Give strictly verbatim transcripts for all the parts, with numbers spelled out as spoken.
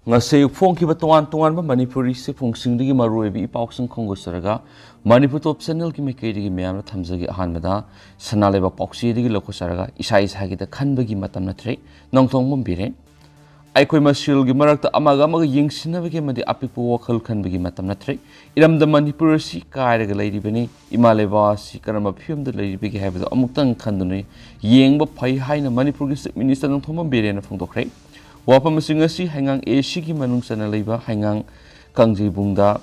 ꯉꯁꯤ ꯐꯣꯡꯈꯤꯕ ꯇꯣꯉꯥꯟ ꯇꯣꯉꯥꯟꯕ ꯃꯅꯤꯄꯨꯔꯤ ꯆꯦꯐꯣꯡꯁꯤꯡꯗꯒꯤ ꯃꯔꯨꯑꯣꯏꯕ ꯏ ꯄꯥꯎꯁꯤꯡ ꯈꯣꯝꯒꯠꯆꯔꯒ ꯃꯅꯤꯄꯨꯔ ꯇꯣꯞ ꯆꯦꯅꯦꯜꯒꯤ ꯃꯥꯏꯀꯩꯗꯒꯤ ꯃꯌꯥꯝꯗ ꯊꯝꯖꯒꯦ꯫ ꯑꯍꯥꯟꯕꯗ ꯁꯅꯥ ꯂꯩꯕꯥꯛ ꯄꯥꯎꯆꯦꯗꯒꯤ ꯂꯧꯈꯠꯆꯔꯒ ꯏꯁꯥ ꯏꯁꯥꯒꯤꯗ ꯈꯟꯕꯒꯤ ꯃꯇꯝ ꯅꯠꯇ꯭ꯔꯦ꯫ ꯅꯣꯡꯊꯣꯡꯕꯝ ꯕꯤꯔꯦꯟ꯫ ꯑꯩꯈꯣꯏ ꯃꯁꯦꯜꯒꯤ ꯃꯔꯛꯇ ꯑꯃꯒ ꯑꯃꯒ ꯌꯦꯡꯁꯤꯟꯅꯕꯒꯤ ꯑꯃꯗꯤ ꯑꯄꯤꯛꯄ ꯋꯥꯈꯜ ꯈꯟꯕꯒꯤ ꯃꯇꯝ ꯅꯠꯇ꯭ꯔꯦ꯫ ꯏꯔꯝꯗꯝ ꯃꯅꯤꯄꯨꯔ ꯑꯁꯤ ꯀꯥꯏꯔꯒ ꯂꯩꯔꯤꯕꯅꯤ꯫ ꯏꯃꯥ ꯂꯩꯕꯥꯛ ꯑꯁꯤ ꯀꯔꯝꯕ ꯐꯤꯕꯝꯗ ꯂꯩꯔꯤꯕꯒꯦ ꯍꯥꯏꯕꯗꯨ ꯑꯃꯨꯛꯇꯪ ꯈꯟꯗꯨꯅ ꯌꯦꯡꯕ ꯐꯩ ꯍꯥꯏꯅ ꯃꯅꯤꯄꯨꯔꯒꯤ ꯆꯤꯐ ꯃꯤꯅꯤꯁꯇꯔ ꯅꯣꯡꯊꯣꯝꯕꯝ ꯕꯤꯔꯦꯟꯅ ꯐꯣꯡꯗꯣꯛꯈ꯭ꯔꯦ꯫ ꯋꯥꯐꯝꯁꯤꯡ ꯑꯁꯤ ꯍꯩꯉꯥꯡ ꯑꯦ ꯁꯤꯒꯤ ꯃꯅꯨꯡ ꯆꯟꯅ ꯂꯩꯕ ꯍꯩꯉꯥꯡ ꯀꯥꯡꯖꯩꯕꯨꯡꯗ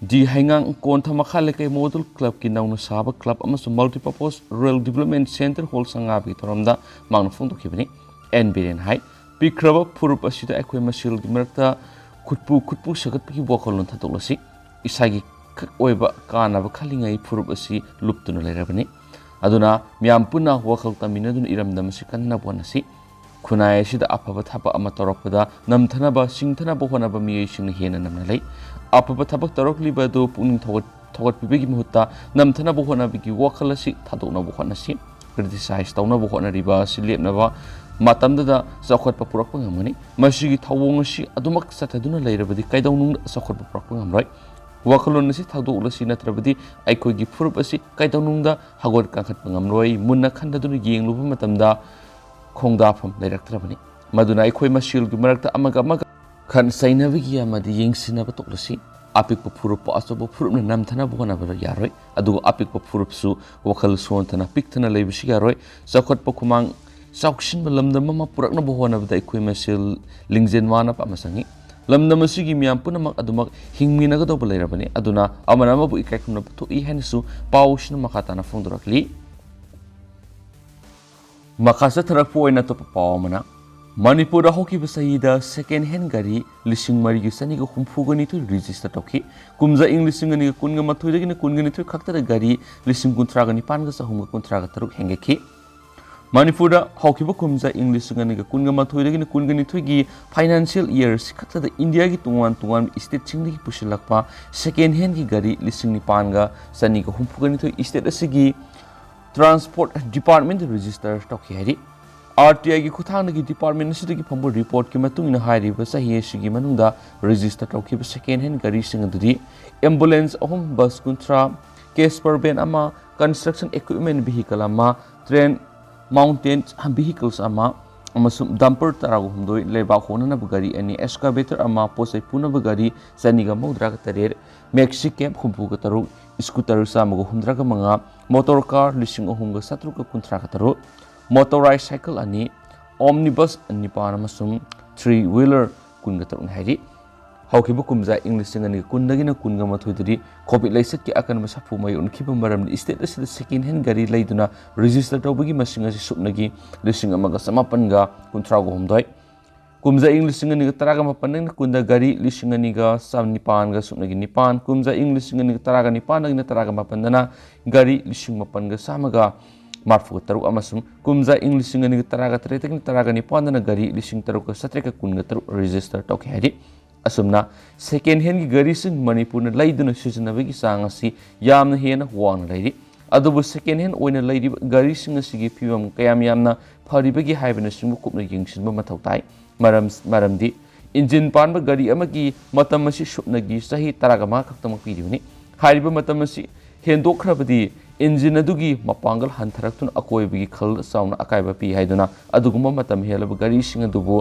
ꯗꯤ ꯍꯩꯉꯥꯡ ꯀꯣꯟꯊ ꯃꯈꯥ ꯂꯩꯀꯥꯏ ꯃꯣꯗꯨꯜ ꯀ꯭ꯂꯕꯀꯤ ꯅꯧꯅ ꯁꯥꯕ ꯀ꯭ꯂꯕ ꯑꯃꯁꯨꯡ multipurpose rural development centre hall ꯁꯪꯒꯥꯕꯒꯤ ꯊꯧꯔꯝꯗ ꯃꯍꯥꯛꯅ ꯐꯣꯡꯗꯣꯛꯈꯤꯕꯅꯤ꯫ ꯑꯦꯟ ꯕꯤꯔꯦꯟ ꯍꯥꯏ, ꯄꯤꯛꯈ꯭ꯔꯕ ꯐꯨꯔꯨꯞ ꯑꯁꯤꯗ ꯑꯩꯈꯣꯏ ꯃꯁꯦꯜꯒꯤ ꯃꯔꯛꯇ ꯈꯨꯠꯄꯨ ꯈꯨꯠꯄꯨ ꯁꯥꯒꯠꯄꯒꯤ ꯋꯥꯈꯜꯂꯣꯟ ꯊꯥꯗꯣꯛꯂꯁꯤ꯫ ꯏꯁꯥꯒꯤ ꯈꯛ ꯑꯣꯏꯕ ꯀꯥꯟꯅꯕ ꯈꯜꯂꯤꯉꯩ ꯐꯨꯔꯨꯞ ꯑꯁꯤ ꯂꯨꯞꯇꯨꯅ ꯂꯩꯔꯕꯅꯤ꯫ ꯑꯗꯨꯅ ꯃꯤꯌꯥꯝ ꯄꯨꯟꯅ ꯋꯥꯈꯜ ꯇꯝꯃꯤꯟꯅꯗꯨꯅ ꯏꯔꯝꯗꯝ ꯑꯁꯤ ꯀꯟꯅꯕ ꯍꯣꯠꯅꯁꯤ꯫ ꯈꯨꯟꯅꯥꯏ ꯑꯁꯤꯗ ꯑꯐꯕ ꯊꯕꯛ ꯑꯃ ꯇꯧꯔꯛꯄꯗ ꯅꯝꯊꯅꯕ, ꯁꯤꯡꯊꯅꯕ ꯍꯣꯠꯅꯕ ꯃꯤꯑꯣꯏꯁꯤꯡꯅ ꯍꯦꯟꯅ ꯅꯝꯅ ꯂꯩ꯫ ꯑꯐꯕ ꯊꯕꯛ ꯇꯧꯔꯛꯂꯤꯕ ꯑꯗꯨ ꯄꯨꯛꯅꯤꯡ ꯊꯧꯒꯠ-, ꯊꯧꯒꯠꯄꯤꯕꯒꯤ ꯃꯍꯨꯠꯇ ꯅꯝꯊꯅꯕ ꯍꯣꯠꯅꯕꯒꯤ ꯋꯥꯈꯜ ꯑꯁꯤ ꯊꯥꯗꯣꯛꯅꯕ ꯍꯣꯠꯅꯁꯤ꯫ ꯀ꯭ꯔꯤꯇꯤꯁꯥꯏꯖ ꯇꯧꯅꯕ ꯍꯣꯠꯅꯔꯤꯕ ꯑꯁꯤ ꯂꯦꯞꯅꯕ ꯃꯇꯝꯗꯗ ꯆꯥꯎꯈꯠꯄ ꯄꯨꯔꯛꯄ ꯉꯝꯒꯅꯤ꯫ ꯃꯁꯤꯒꯤ ꯊꯧꯑꯣꯡ ꯑꯁꯤ ꯑꯗꯨꯃꯛ ꯆꯠꯊꯗꯨꯅ ꯂꯩꯔꯕꯗꯤ ꯀꯩꯗꯧꯅꯨꯡꯗ ꯆꯥꯎꯈꯠꯄ ꯄꯨꯔꯛꯄ ꯉꯝꯂꯣꯏ꯫ ꯋꯥꯈꯜꯂꯣꯟ ꯑꯁꯤ ꯊꯥꯗꯣꯛꯂꯁꯤ, ꯅꯠꯇ꯭ꯔꯕꯗꯤ ꯑꯩꯈꯣꯏꯒꯤ ꯐꯨꯔꯨꯞ ꯑꯁꯤ ꯀꯩꯗꯧꯅꯨꯡꯗ ꯍꯧꯒꯠ ꯀꯥꯡꯈꯠꯄ ꯉꯝꯂꯣꯏ꯫ ꯃꯨꯟꯅ ꯈꯟꯊꯗꯨꯅ ꯌꯦꯡꯂꯨꯕ ꯃꯇꯝꯗ ꯈꯣꯡꯗꯥꯐꯝ ꯂꯩꯔꯛꯇ꯭ꯔꯕꯅꯤ꯫ ꯃꯗꯨꯅ ꯑꯩꯈꯣꯏ ꯃꯁꯦꯜꯒꯤ ꯃꯔꯛꯇ ꯑꯃꯒ ꯑꯃꯒ ꯈꯟ ꯆꯩꯅꯕꯒꯤ ꯑꯃꯗꯤ ꯌꯦꯡꯁꯤꯟꯅꯕ ꯇꯣꯛꯂꯁꯤ꯫ ꯑꯄꯤꯛꯄ ꯐꯨꯔꯨꯞꯄꯨ ꯑꯆꯧꯕ ꯐꯨꯔꯨꯞꯅ ꯅꯝꯊꯅꯕ ꯍꯣꯠꯅꯕ ꯌꯥꯔꯣꯏ, ꯑꯗꯨꯒ ꯑꯄꯤꯛꯄ ꯐꯨꯔꯨꯞꯁꯨ ꯋꯥꯈꯜ ꯁꯣꯟꯊꯅ ꯄꯤꯛꯊꯅ ꯂꯩꯕꯁꯨ ꯌꯥꯔꯣꯏ꯫ ꯆꯥꯎꯈꯠꯄ ꯈꯨꯃꯥꯡ ꯆꯥꯎꯁꯤꯟꯕ ꯂꯝꯗꯝ ꯑꯃ ꯄꯨꯔꯛꯅꯕ ꯍꯣꯠꯅꯕꯗ ꯑꯩꯈꯣꯏ ꯃꯁꯦꯜ ꯂꯤꯡꯖꯦꯜ ꯃꯥꯟꯅꯕ ꯑꯃ ꯆꯪꯏ꯫ ꯂꯝꯗꯝ ꯑꯁꯤꯒꯤ ꯃꯤꯌꯥꯝ ꯄꯨꯝꯅꯃꯛ ꯑꯗꯨꯃꯛ ꯍꯤꯡꯃꯤꯟꯅꯒꯗꯧꯕ ꯂꯩꯔꯕꯅꯤ꯫ ꯑꯗꯨꯅ ꯑꯃꯅ ꯑꯃꯕꯨ ꯏꯀꯥꯏ ꯈꯨꯝꯅꯕ ꯊꯣꯛꯏ ꯍꯥꯏꯅꯁꯨ ꯄꯥꯎꯁꯤꯅ ꯃꯈꯥ ꯇꯥꯅ ꯐꯣꯡꯗꯣꯔꯛꯂꯤ꯫ ꯃꯈꯥ ꯆꯠꯊꯔꯛꯄ ꯑꯣꯏꯅ ꯑꯇꯣꯞꯄ ꯄꯥꯎ ꯑꯃꯅ, ꯃꯅꯤꯄꯨꯔꯗ ꯍꯧꯈꯤꯕ ꯆꯍꯤꯗ ꯁꯦꯀꯦꯟ ꯍꯦꯟ ꯒꯥꯔꯤ ꯂꯤꯁꯤꯡ ꯃꯔꯤꯒ ꯆꯅꯤꯒ ꯍꯨꯝꯐꯨꯒ ꯅꯤꯊꯣꯏ ꯔꯦꯖꯤꯁꯇꯔ ꯇꯧꯈꯤ꯫ ꯀꯨꯝꯖꯥ ꯏꯪ ꯂꯤꯁꯤꯡ ꯑꯅꯤꯒ ꯀꯨꯟꯒ ꯃꯥꯊꯣꯏꯗꯒꯤꯅ ꯀꯨꯟꯒ ꯅꯤꯊꯣꯏ ꯈꯛꯇꯗ ꯒꯥꯔꯤ ꯂꯤꯁꯤꯡ ꯀꯨꯟꯊ꯭ꯔꯥꯒ ꯅꯤꯄꯥꯟꯒ ꯆꯍꯨꯝꯒ ꯀꯨꯟꯊ꯭ꯔꯥꯒ ꯇꯔꯨꯛ ꯍꯦꯟꯒꯠꯈꯤ꯫ ꯃꯅꯤꯄꯨꯔꯗ ꯍꯧꯈꯤꯕ ꯀꯨꯝꯖꯥ ꯏꯪ ꯂꯤꯁꯤꯡ ꯑꯅꯤꯒ ꯀꯨꯟꯒ ꯃꯥꯊꯣꯏꯗꯒꯤꯅ ꯀꯨꯟꯒ ꯅꯤꯊꯣꯏꯒꯤ ꯐꯥꯏꯅꯥꯟꯁꯤꯌꯦꯜ ꯏꯌꯔ ꯑꯁꯤ ꯈꯛꯇꯗ ꯏꯟꯗꯤꯌꯥꯒꯤ ꯇꯣꯉꯥꯟ ꯇꯣꯉꯥꯟꯕ ꯏꯁꯇꯦꯠꯁꯤꯡꯗꯒꯤ ꯄꯨꯁꯤꯜꯂꯛꯄ ꯁꯦꯀꯦꯟ ꯍꯦꯟꯒꯤ ꯒꯥꯔꯤ ꯂꯤꯁꯤꯡ ꯅꯤꯄꯥꯟꯒ ꯆꯅꯤꯒ ꯍꯨꯝꯐꯨꯒ ꯅꯤꯊꯣꯏ ꯏꯁꯇꯦꯠ ꯑꯁꯤꯒꯤ ꯇ꯭ꯔꯥꯟꯁꯄꯣꯔꯠ ꯗꯤꯄꯥꯔꯠꯃꯦꯟꯗ ꯔꯦꯖꯤꯁꯇꯔ ꯇꯧꯈꯤ ꯍꯥꯏꯔꯤ꯫ ꯑꯥꯔ ꯇꯤ ꯑꯥꯏꯒꯤ ꯈꯨꯠꯊꯥꯡꯗꯒꯤ ꯗꯤꯄꯥꯔꯠꯃꯦꯟ ꯑꯁꯤꯗꯒꯤ ꯐꯪꯕ ꯔꯤꯄꯣꯔꯠꯀꯤ ꯃꯇꯨꯡ ꯏꯟꯅ ꯍꯥꯏꯔꯤꯕ ꯆꯍꯤ ꯑꯁꯤꯒꯤ ꯃꯅꯨꯡꯗ ꯔꯦꯖꯤꯁꯇꯔ ꯇꯧꯈꯤꯕ ꯁꯦꯀꯦꯟ ꯍꯦꯟ ꯒꯥꯔꯤꯁꯤꯡ ꯑꯗꯨꯗꯤ ꯑꯦꯝꯕꯨꯂꯦꯟꯁ ꯑꯍꯨꯝ, ꯕꯁ ꯀꯨꯟꯊ꯭ꯔꯥ, ꯀꯦꯁꯄꯔ ꯚꯦꯟ ꯑꯃ, ꯀꯟꯁꯇ꯭ꯔꯛꯁꯟ ꯏꯀ꯭ꯋꯤꯞꯃꯦꯟ ꯚꯤꯍꯤꯀꯜ ꯑꯃ, ꯇ꯭ꯔꯦꯟ ꯃꯥꯎꯟꯇꯦꯟ ꯚꯤꯍꯤꯀꯜꯁ ꯑꯃ ꯑꯃꯁꯨꯡ ꯗꯝꯄꯔ ꯇꯔꯥꯒ ꯍꯨꯝꯗꯣꯏ, ꯂꯩꯕꯥꯛ ꯍꯣꯟꯅꯅꯕ ꯒꯥꯔꯤ ꯑꯅꯤ, ꯑꯦꯛꯁꯀꯥꯚꯦꯇꯔ ꯑꯃ, ꯄꯣꯠ ꯆꯩ ꯄꯨꯅꯕ ꯒꯥꯔꯤ ꯆꯅꯤꯒ ꯃꯧꯗ꯭ꯔꯥꯒ ꯇꯔꯦꯠ, ꯃꯦꯛꯁꯤ ꯀꯦꯞ ꯍꯨꯝꯐꯨꯒ ꯇꯔꯨꯛ, ꯁ꯭ꯀꯨꯇꯔ ꯆꯥꯝꯃꯒ ꯍꯨꯝꯗ꯭ꯔꯥꯒ ꯃꯉꯥ, ꯃꯣꯇꯣꯔ ꯀꯥꯔ ꯂꯤꯁꯤꯡ ꯑꯍꯨꯝꯒ ꯆꯥꯇ꯭ꯔꯨꯛꯀ ꯀꯨꯟꯊ꯭ꯔꯥꯒ ꯇꯔꯨꯛ, ꯃꯣꯇꯣꯔꯥꯏꯖ ꯁꯥꯏꯀꯜ ꯑꯅꯤ, ꯑꯣꯝꯅꯤꯕꯁ ꯅꯤꯄꯥꯟ ꯑꯃꯁꯨꯡ ꯊ꯭ꯔꯤ ꯋꯤꯂꯔ ꯀꯨꯟꯒ ꯇꯔꯨꯛꯅꯤ ꯍꯥꯏꯔꯤ꯫ ꯍꯧꯈꯤꯕ ꯀꯨꯝꯖꯥ ꯏꯪ ꯂꯤꯁꯤꯡ ꯑꯅꯤꯒ ꯀꯨꯟꯗꯒꯤꯅ ꯀꯨꯟꯒ ꯃꯥꯊꯣꯏꯗꯗꯤ ꯀꯣꯚꯤꯗ ꯂꯥꯏꯆꯠꯀꯤ ꯑꯀꯟꯕ ꯁꯥꯐꯨ ꯃꯥꯌꯣꯛꯅꯈꯤꯕ ꯃꯔꯝꯅ ꯏꯁꯇꯦꯠ ꯑꯁꯤꯗ ꯁꯦꯀꯦꯟ ꯍꯦꯟ ꯒꯥꯔꯤ ꯂꯩꯗꯨꯅ ꯔꯦꯖꯤꯁꯇꯔ ꯇꯧꯕꯒꯤ ꯃꯁꯤꯡ ꯑꯁꯤ ꯁꯨꯞꯅꯒꯤ ꯂꯤꯁꯤꯡ ꯑꯃꯒ ꯆꯃꯥꯄꯟꯒ ꯀꯨꯟꯊ꯭ꯔꯥꯒ ꯍꯨꯝꯗꯣꯏ꯫ ꯀꯨꯝꯖꯥ ꯏꯪ ꯂꯤꯁꯤꯡ ꯑꯅꯤꯒ ꯇꯔꯥꯒ ꯃꯥꯄꯟꯗꯒꯤꯅ ꯀꯨꯟꯗ ꯒꯥꯔꯤ ꯂꯤꯁꯤꯡ ꯑꯅꯤꯒ ꯆꯅꯤꯄꯥꯟꯒ ꯁꯨꯞꯅꯒꯤ ꯅꯤꯄꯥꯟ, ꯀꯨꯝꯖꯥ ꯏꯪ ꯂꯤꯁꯤꯡ ꯑꯅꯤꯒ ꯇꯔꯥꯒ ꯅꯤꯄꯥꯟꯗꯒꯤꯅ ꯇꯔꯥꯒ ꯃꯥꯄꯟꯗꯅ ꯒꯥꯔꯤ ꯂꯤꯁꯤꯡ ꯃꯥꯄꯟꯒ ꯆꯥꯝꯃꯒ ꯃꯔꯤꯐꯨꯒ ꯇꯔꯨꯛ ꯑꯃꯁꯨꯡ ꯀꯨꯝꯖꯥ ꯏꯪ ꯂꯤꯁꯤꯡ ꯑꯅꯤꯒ ꯇꯔꯥꯒ ꯇꯔꯦꯠꯇꯒꯤꯅ ꯇꯔꯥꯒ ꯅꯤꯄꯥꯟꯗꯅ ꯒꯥꯔꯤ ꯂꯤꯁꯤꯡ ꯇꯔꯨꯛꯀ ꯆꯥꯇ꯭ꯔꯦꯠꯀ ꯀꯨꯟꯒ ꯇꯔꯨꯛ ꯔꯦꯖꯤꯁꯇꯔ ꯇꯧꯈꯤ ꯍꯥꯏꯔꯤ꯫ ꯑꯁꯨꯝꯅ ꯁꯦꯀꯦꯟ ꯍꯦꯟꯒꯤ ꯒꯥꯔꯤꯁꯤꯡ ꯃꯅꯤꯄꯨꯔꯅ ꯂꯩꯗꯨꯅ ꯁꯤꯖꯤꯟꯅꯕꯒꯤ ꯆꯥꯡ ꯑꯁꯤ ꯌꯥꯝꯅ ꯍꯦꯟꯅ ꯋꯥꯡꯅ ꯂꯩꯔꯤ꯫ ꯑꯗꯨꯕꯨ ꯁꯦꯀꯦꯟ ꯍꯦꯟ ꯑꯣꯏꯅ ꯂꯩꯔꯤꯕ ꯒꯥꯔꯤꯁꯤꯡ ꯑꯁꯤꯒꯤ ꯐꯤꯕꯝ ꯀꯌꯥꯝ ꯌꯥꯝꯅ ꯐꯔꯤꯕꯒꯤ ꯍꯥꯏꯕꯅꯆꯤꯡꯕ ꯀꯨꯞꯅ ꯌꯦꯡꯁꯤꯟꯕ ꯃꯊꯧ ꯇꯥꯏ꯫ ꯃꯔꯝ, ꯃꯔꯝꯗꯤ ꯏꯟꯖꯤꯟ ꯄꯥꯟꯕ ꯒꯥꯔꯤ ꯑꯃꯒꯤ ꯃꯇꯝ ꯑꯁꯤ ꯁꯨꯞꯅꯒꯤ ꯆꯍꯤ ꯇꯔꯥꯒ ꯃꯉꯥ ꯈꯛꯇꯃꯛ ꯄꯤꯔꯤꯕꯅꯤ꯫ ꯍꯥꯏꯔꯤꯕ ꯃꯇꯝ ꯑꯁꯤ ꯍꯦꯟꯗꯣꯛꯈ꯭ꯔꯕꯗꯤ ꯏꯟꯖꯤꯟ ꯑꯗꯨꯒꯤ ꯃꯄꯥꯡꯒꯜ ꯍꯟꯊꯔꯛꯇꯨꯅ ꯑꯀꯣꯏꯕꯒꯤ ꯈꯜ ꯆꯥꯎꯅ ꯑꯀꯥꯏꯕ ꯄꯤ ꯍꯥꯏꯗꯨꯅ ꯑꯗꯨꯒꯨꯝꯕ ꯃꯇꯝ ꯍꯦꯜꯂꯕ ꯒꯥꯔꯤꯁꯤꯡ ꯑꯗꯨꯕꯨ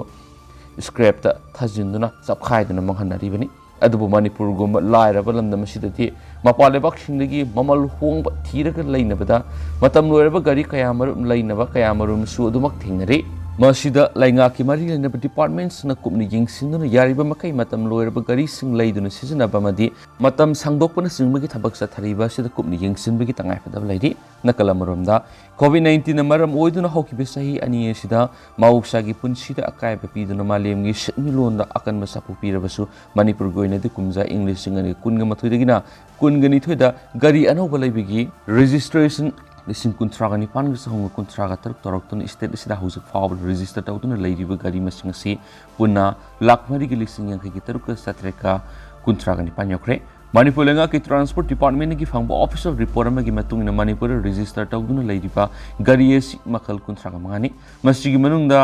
ꯁ꯭ꯀ꯭ꯔꯦꯞꯇ ꯊꯥꯖꯤꯟꯗꯨꯅ ꯆꯞꯈꯥꯏꯗꯨꯅ ꯃꯥꯡꯍꯟꯅꯔꯤꯕꯅꯤ꯫ ꯑꯗꯨꯕꯨ ꯃꯅꯤꯄꯨꯔꯒꯨꯝꯕ ꯂꯥꯏꯔꯕ ꯂꯝꯗꯝ ꯑꯁꯤꯗꯗꯤ ꯃꯄꯥꯟ ꯂꯩꯕꯥꯛꯁꯤꯡꯗꯒꯤ ꯃꯃꯜ ꯍꯣꯡꯕ ꯊꯤꯔꯒ ꯂꯩꯅꯕꯗ ꯃꯇꯝ ꯂꯣꯏꯔꯕ ꯒꯥꯔꯤ ꯀꯌꯥ ꯃꯔꯨꯝ ꯂꯩꯅꯕ ꯀꯌꯥ ꯃꯔꯨꯝꯁꯨ ꯑꯗꯨꯃꯛ ꯊꯦꯡꯅꯔꯤ꯫ ꯃꯁꯤꯗ ꯂꯩꯉꯥꯛꯀꯤ ꯃꯔꯤ ꯂꯩꯅꯕ ꯗꯤꯄꯥꯔꯠꯃꯦꯟꯁꯤꯡꯅ ꯀꯨꯞꯅ ꯌꯦꯡꯁꯤꯟꯗꯨꯅ ꯌꯥꯔꯤꯕ ꯃꯈꯩ ꯃꯇꯝ ꯂꯣꯏꯔꯕ ꯒꯥꯔꯤꯁꯤꯡ ꯂꯩꯗꯨꯅ ꯁꯤꯖꯤꯟꯅꯕ ꯑꯃꯗꯤ ꯃꯇꯝ ꯁꯥꯡꯗꯣꯛꯄꯅꯆꯤꯡꯕꯒꯤ ꯊꯕꯛ ꯆꯠꯊꯔꯤꯕ ꯑꯁꯤꯗ ꯀꯨꯞꯅ ꯌꯦꯡꯁꯤꯟꯕꯒꯤ ꯇꯉꯥꯏꯐꯗꯕ ꯂꯩꯔꯤ꯫ ꯅꯥꯀꯜ ꯑꯃꯔꯣꯝꯗ, ꯀꯣꯚꯤꯗ ꯅꯥꯏꯟꯇꯤꯟꯅ ꯃꯔꯝ ꯑꯣꯏꯗꯨꯅ ꯍꯧꯈꯤꯕ ꯆꯍꯤ ꯑꯅꯤ ꯑꯁꯤꯗ ꯃꯍꯧꯁꯥꯒꯤ ꯄꯨꯟꯁꯤꯗ ꯑꯀꯥꯏꯕ ꯄꯤꯗꯨꯅ ꯃꯥꯂꯦꯝꯒꯤ ꯁꯦꯟꯃꯤꯠꯂꯣꯟꯗ ꯑꯀꯟꯕ ꯁꯥꯐꯨ ꯄꯤꯔꯕꯁꯨ, ꯃꯅꯤꯄꯨꯔꯒꯤ ꯑꯣꯏꯅꯗꯤ ꯀꯨꯝꯖꯥ ꯏꯪ ꯂꯤꯁꯤꯡ ꯑꯅꯤꯒ ꯀꯨꯟꯒ ꯃꯥꯊꯣꯏꯗꯒꯤꯅ ꯀꯨꯟꯒ ꯅꯤꯊꯣꯏꯗ ꯒꯥꯔꯤ ꯑꯅꯧꯕ ꯂꯩꯕꯒꯤ ꯔꯦꯖꯤꯁꯇ꯭ꯔꯦꯁꯟ ꯂꯤꯁꯤꯡ ꯀꯨꯟꯊ꯭ꯔꯥꯒ ꯅꯤꯄꯥꯟꯒ ꯆꯍꯨꯝꯒ ꯀꯨꯟꯊ꯭ꯔꯥꯒ ꯇꯔꯨꯛ ꯇꯧꯔꯛꯇꯨꯅ ꯏꯁꯇꯦꯠ ꯑꯁꯤꯗ ꯍꯧꯖꯤꯛ ꯐꯥꯎꯕꯗ ꯔꯦꯖꯤꯁꯇꯔ ꯇꯧꯗꯨꯅ ꯂꯩꯔꯤꯕ ꯒꯥꯔꯤ ꯃꯁꯤꯡ ꯑꯁꯤ ꯄꯨꯟꯅ ꯂꯥꯈ ꯃꯔꯤꯒ ꯂꯤꯁꯤꯡ ꯌꯥꯡꯈꯩꯒ ꯇꯔꯨꯛꯀ ꯆꯥꯇ꯭ꯔꯦꯠꯀ ꯀꯨꯟꯊ꯭ꯔꯥꯒ ꯅꯤꯄꯥꯟ ꯌꯧꯈ꯭ꯔꯦ꯫ ꯃꯅꯤꯄꯨꯔ ꯂꯩꯉꯥꯛꯀꯤ ꯇ꯭ꯔꯥꯟꯁꯄꯣꯔꯠ ꯗꯤꯄꯥꯔꯠꯃꯦꯟꯒꯤ ꯐꯪꯕ ꯑꯣꯐꯤꯁꯤꯌꯦꯜ ꯔꯤꯄꯣꯔꯠ ꯑꯃꯒꯤ ꯃꯇꯨꯡ ꯏꯟꯅ ꯃꯅꯤꯄꯨꯔꯗ ꯔꯦꯖꯤꯁꯇꯔ ꯇꯧꯗꯨꯅ ꯂꯩꯔꯤꯕ ꯒꯥꯔꯤ ꯑꯁꯤ ꯃꯈꯜ ꯀꯨꯟꯊ꯭ꯔꯥꯒ ꯃꯉꯥꯅꯤ꯫ ꯃꯁꯤꯒꯤ ꯃꯅꯨꯡꯗ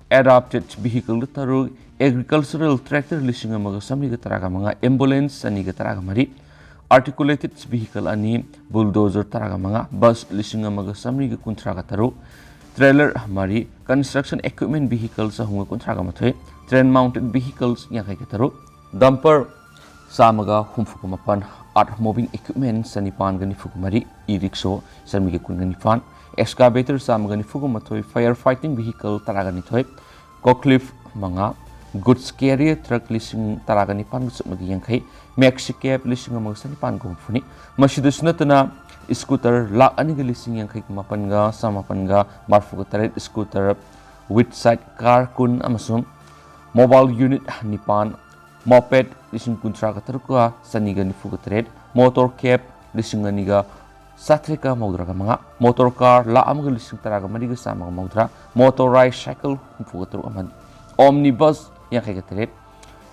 ꯑꯦꯗꯥꯞꯇꯦꯗ ꯚꯤꯍꯤꯀꯜ ꯇꯔꯨꯛ, ꯑꯦꯒ꯭ꯔꯤꯀꯜꯆꯔꯦꯜ ꯇ꯭ꯔꯦꯛꯇꯔ ꯂꯤꯁꯤꯡ ꯑꯃꯒ ꯆꯥꯃꯔꯤꯒ ꯇꯔꯥꯒ ꯃꯉꯥ, ꯑꯦꯝꯕꯨꯂꯦꯟꯁ ꯑꯅꯤꯒ ꯇꯔꯥꯒ ꯃꯔꯤ, ꯑꯥꯔꯇꯤꯀꯨꯂꯦꯇꯦꯗ ꯚꯤꯍꯤꯀꯜ ꯑꯅꯤ, ꯕꯨꯜꯗꯣꯖꯔ ꯇꯔꯥꯒ ꯃꯉꯥ, ꯕꯁ ꯂꯤꯁꯤꯡ ꯑꯃꯒ ꯆꯥꯃꯔꯤꯒ ꯀꯨꯟꯊ꯭ꯔꯥꯒ ꯇꯔꯨꯛ, ꯇ꯭ꯔꯦꯂꯔ ꯃꯔꯤ, ꯀꯟꯁꯇ꯭ꯔꯛꯁꯟ ꯏꯀ꯭ꯋꯤꯞꯃꯦꯟ ꯚꯤꯍꯤꯀꯜ ꯆꯍꯨꯝꯒ ꯀꯨꯟꯊ꯭ꯔꯥꯒ ꯃꯥꯊꯣꯏ, ꯇ꯭ꯔꯦꯟ ꯃꯥꯎꯟꯇꯦꯗ ꯚꯤꯍꯤꯀꯜꯁ ꯌꯥꯡꯈꯩꯒ ꯇꯔꯨꯛ, ꯗꯝꯄꯔ ꯆꯥꯝꯃꯒ ꯍꯨꯝꯐꯨꯒ ꯃꯥꯄꯟ, ꯑꯥꯔꯊ ꯃꯨꯚꯤꯡ ꯏꯀ꯭ꯋꯤꯞꯃꯦꯟ ꯆꯅꯤꯄꯥꯟꯒ ꯅꯤꯐꯨꯒ ꯃꯔꯤ, ꯏ ꯔꯤꯛꯁꯣ ꯆꯥꯃꯔꯤꯒ ꯀꯨꯟꯒ ꯅꯤꯄꯥꯟ, ꯑꯦꯛꯁꯀꯥꯚꯦꯇꯔ ꯆꯥꯝꯃꯒ ꯅꯤꯐꯨꯒ ꯃꯥꯊꯣꯏ, ꯐꯥꯌꯔ ꯐꯥꯏꯇꯤꯡ ꯚꯤꯍꯤꯀꯜ ꯇꯔꯥꯒ ꯅꯤꯊꯣꯏ, ꯀꯣꯛꯂꯤꯐ ꯃꯉꯥ, ꯒꯨꯗꯁ ꯀꯦꯔꯤꯌꯔ ꯇ꯭ꯔꯛ ꯂꯤꯁꯤꯡ ꯇꯔꯥꯒ ꯅꯤꯄꯥꯟꯒ ꯆꯥꯝꯃꯒ ꯌꯥꯡꯈꯩ, ꯃꯦꯛꯁꯤ ꯀꯦꯕ ꯂꯤꯁꯤꯡ ꯑꯃꯒ ꯆꯅꯤꯄꯥꯟꯒ ꯍꯨꯝꯐꯨꯅꯤ꯫ ꯃꯁꯤꯗꯁꯨ ꯅꯠꯇꯅ ꯁ꯭ꯀꯨꯇꯔ ꯂꯥꯈ ꯑꯅꯤꯒ ꯂꯤꯁꯤꯡ ꯌꯥꯡꯈꯩꯒ ꯃꯥꯄꯟꯒ ꯆꯥꯃꯥꯄꯟꯒ ꯃꯔꯤꯐꯨꯒ ꯇꯔꯦꯠ, ꯁ꯭ꯀꯨꯇꯔ ꯋꯤꯠ ꯁꯥꯏꯠ ꯀꯥꯔ ꯀꯨꯟ ꯑꯃꯁꯨꯡ ꯃꯣꯕꯥꯏꯜ ꯌꯨꯅꯤꯠ ꯅꯤꯄꯥꯟ, ꯃꯣꯄꯦꯗ ꯂꯤꯁꯤꯡ ꯀꯨꯟꯊ꯭ꯔꯥꯒ ꯇꯔꯨꯛꯀ ꯆꯅꯤꯒ ꯅꯤꯐꯨꯒ ꯇꯔꯦꯠ, ꯃꯣꯇꯣꯔ ꯀꯦꯕ ꯂꯤꯁꯤꯡ ꯑꯅꯤꯒ ꯆꯥꯇ꯭ꯔꯦꯠꯀ ꯃꯧꯗ꯭ꯔꯥꯒ ꯃꯉꯥ, ꯃꯣꯇꯣꯔ ꯀꯥꯔ ꯂꯥꯈ ꯑꯃꯒ ꯂꯤꯁꯤꯡ ꯇꯔꯥꯒ ꯃꯔꯤꯒ ꯆꯥꯝꯃꯒ ꯃꯧꯗ꯭ꯔꯥ, ꯃꯣꯇꯣꯔꯥꯏꯖ ꯁꯥꯏꯀꯜ ꯍꯨꯝꯐꯨꯒ ꯇꯔꯨꯛ ꯑꯃꯗꯤ ꯑꯣꯝꯅꯤꯕꯁ ꯌꯥꯡꯈꯩꯒ ꯇꯔꯦꯠ,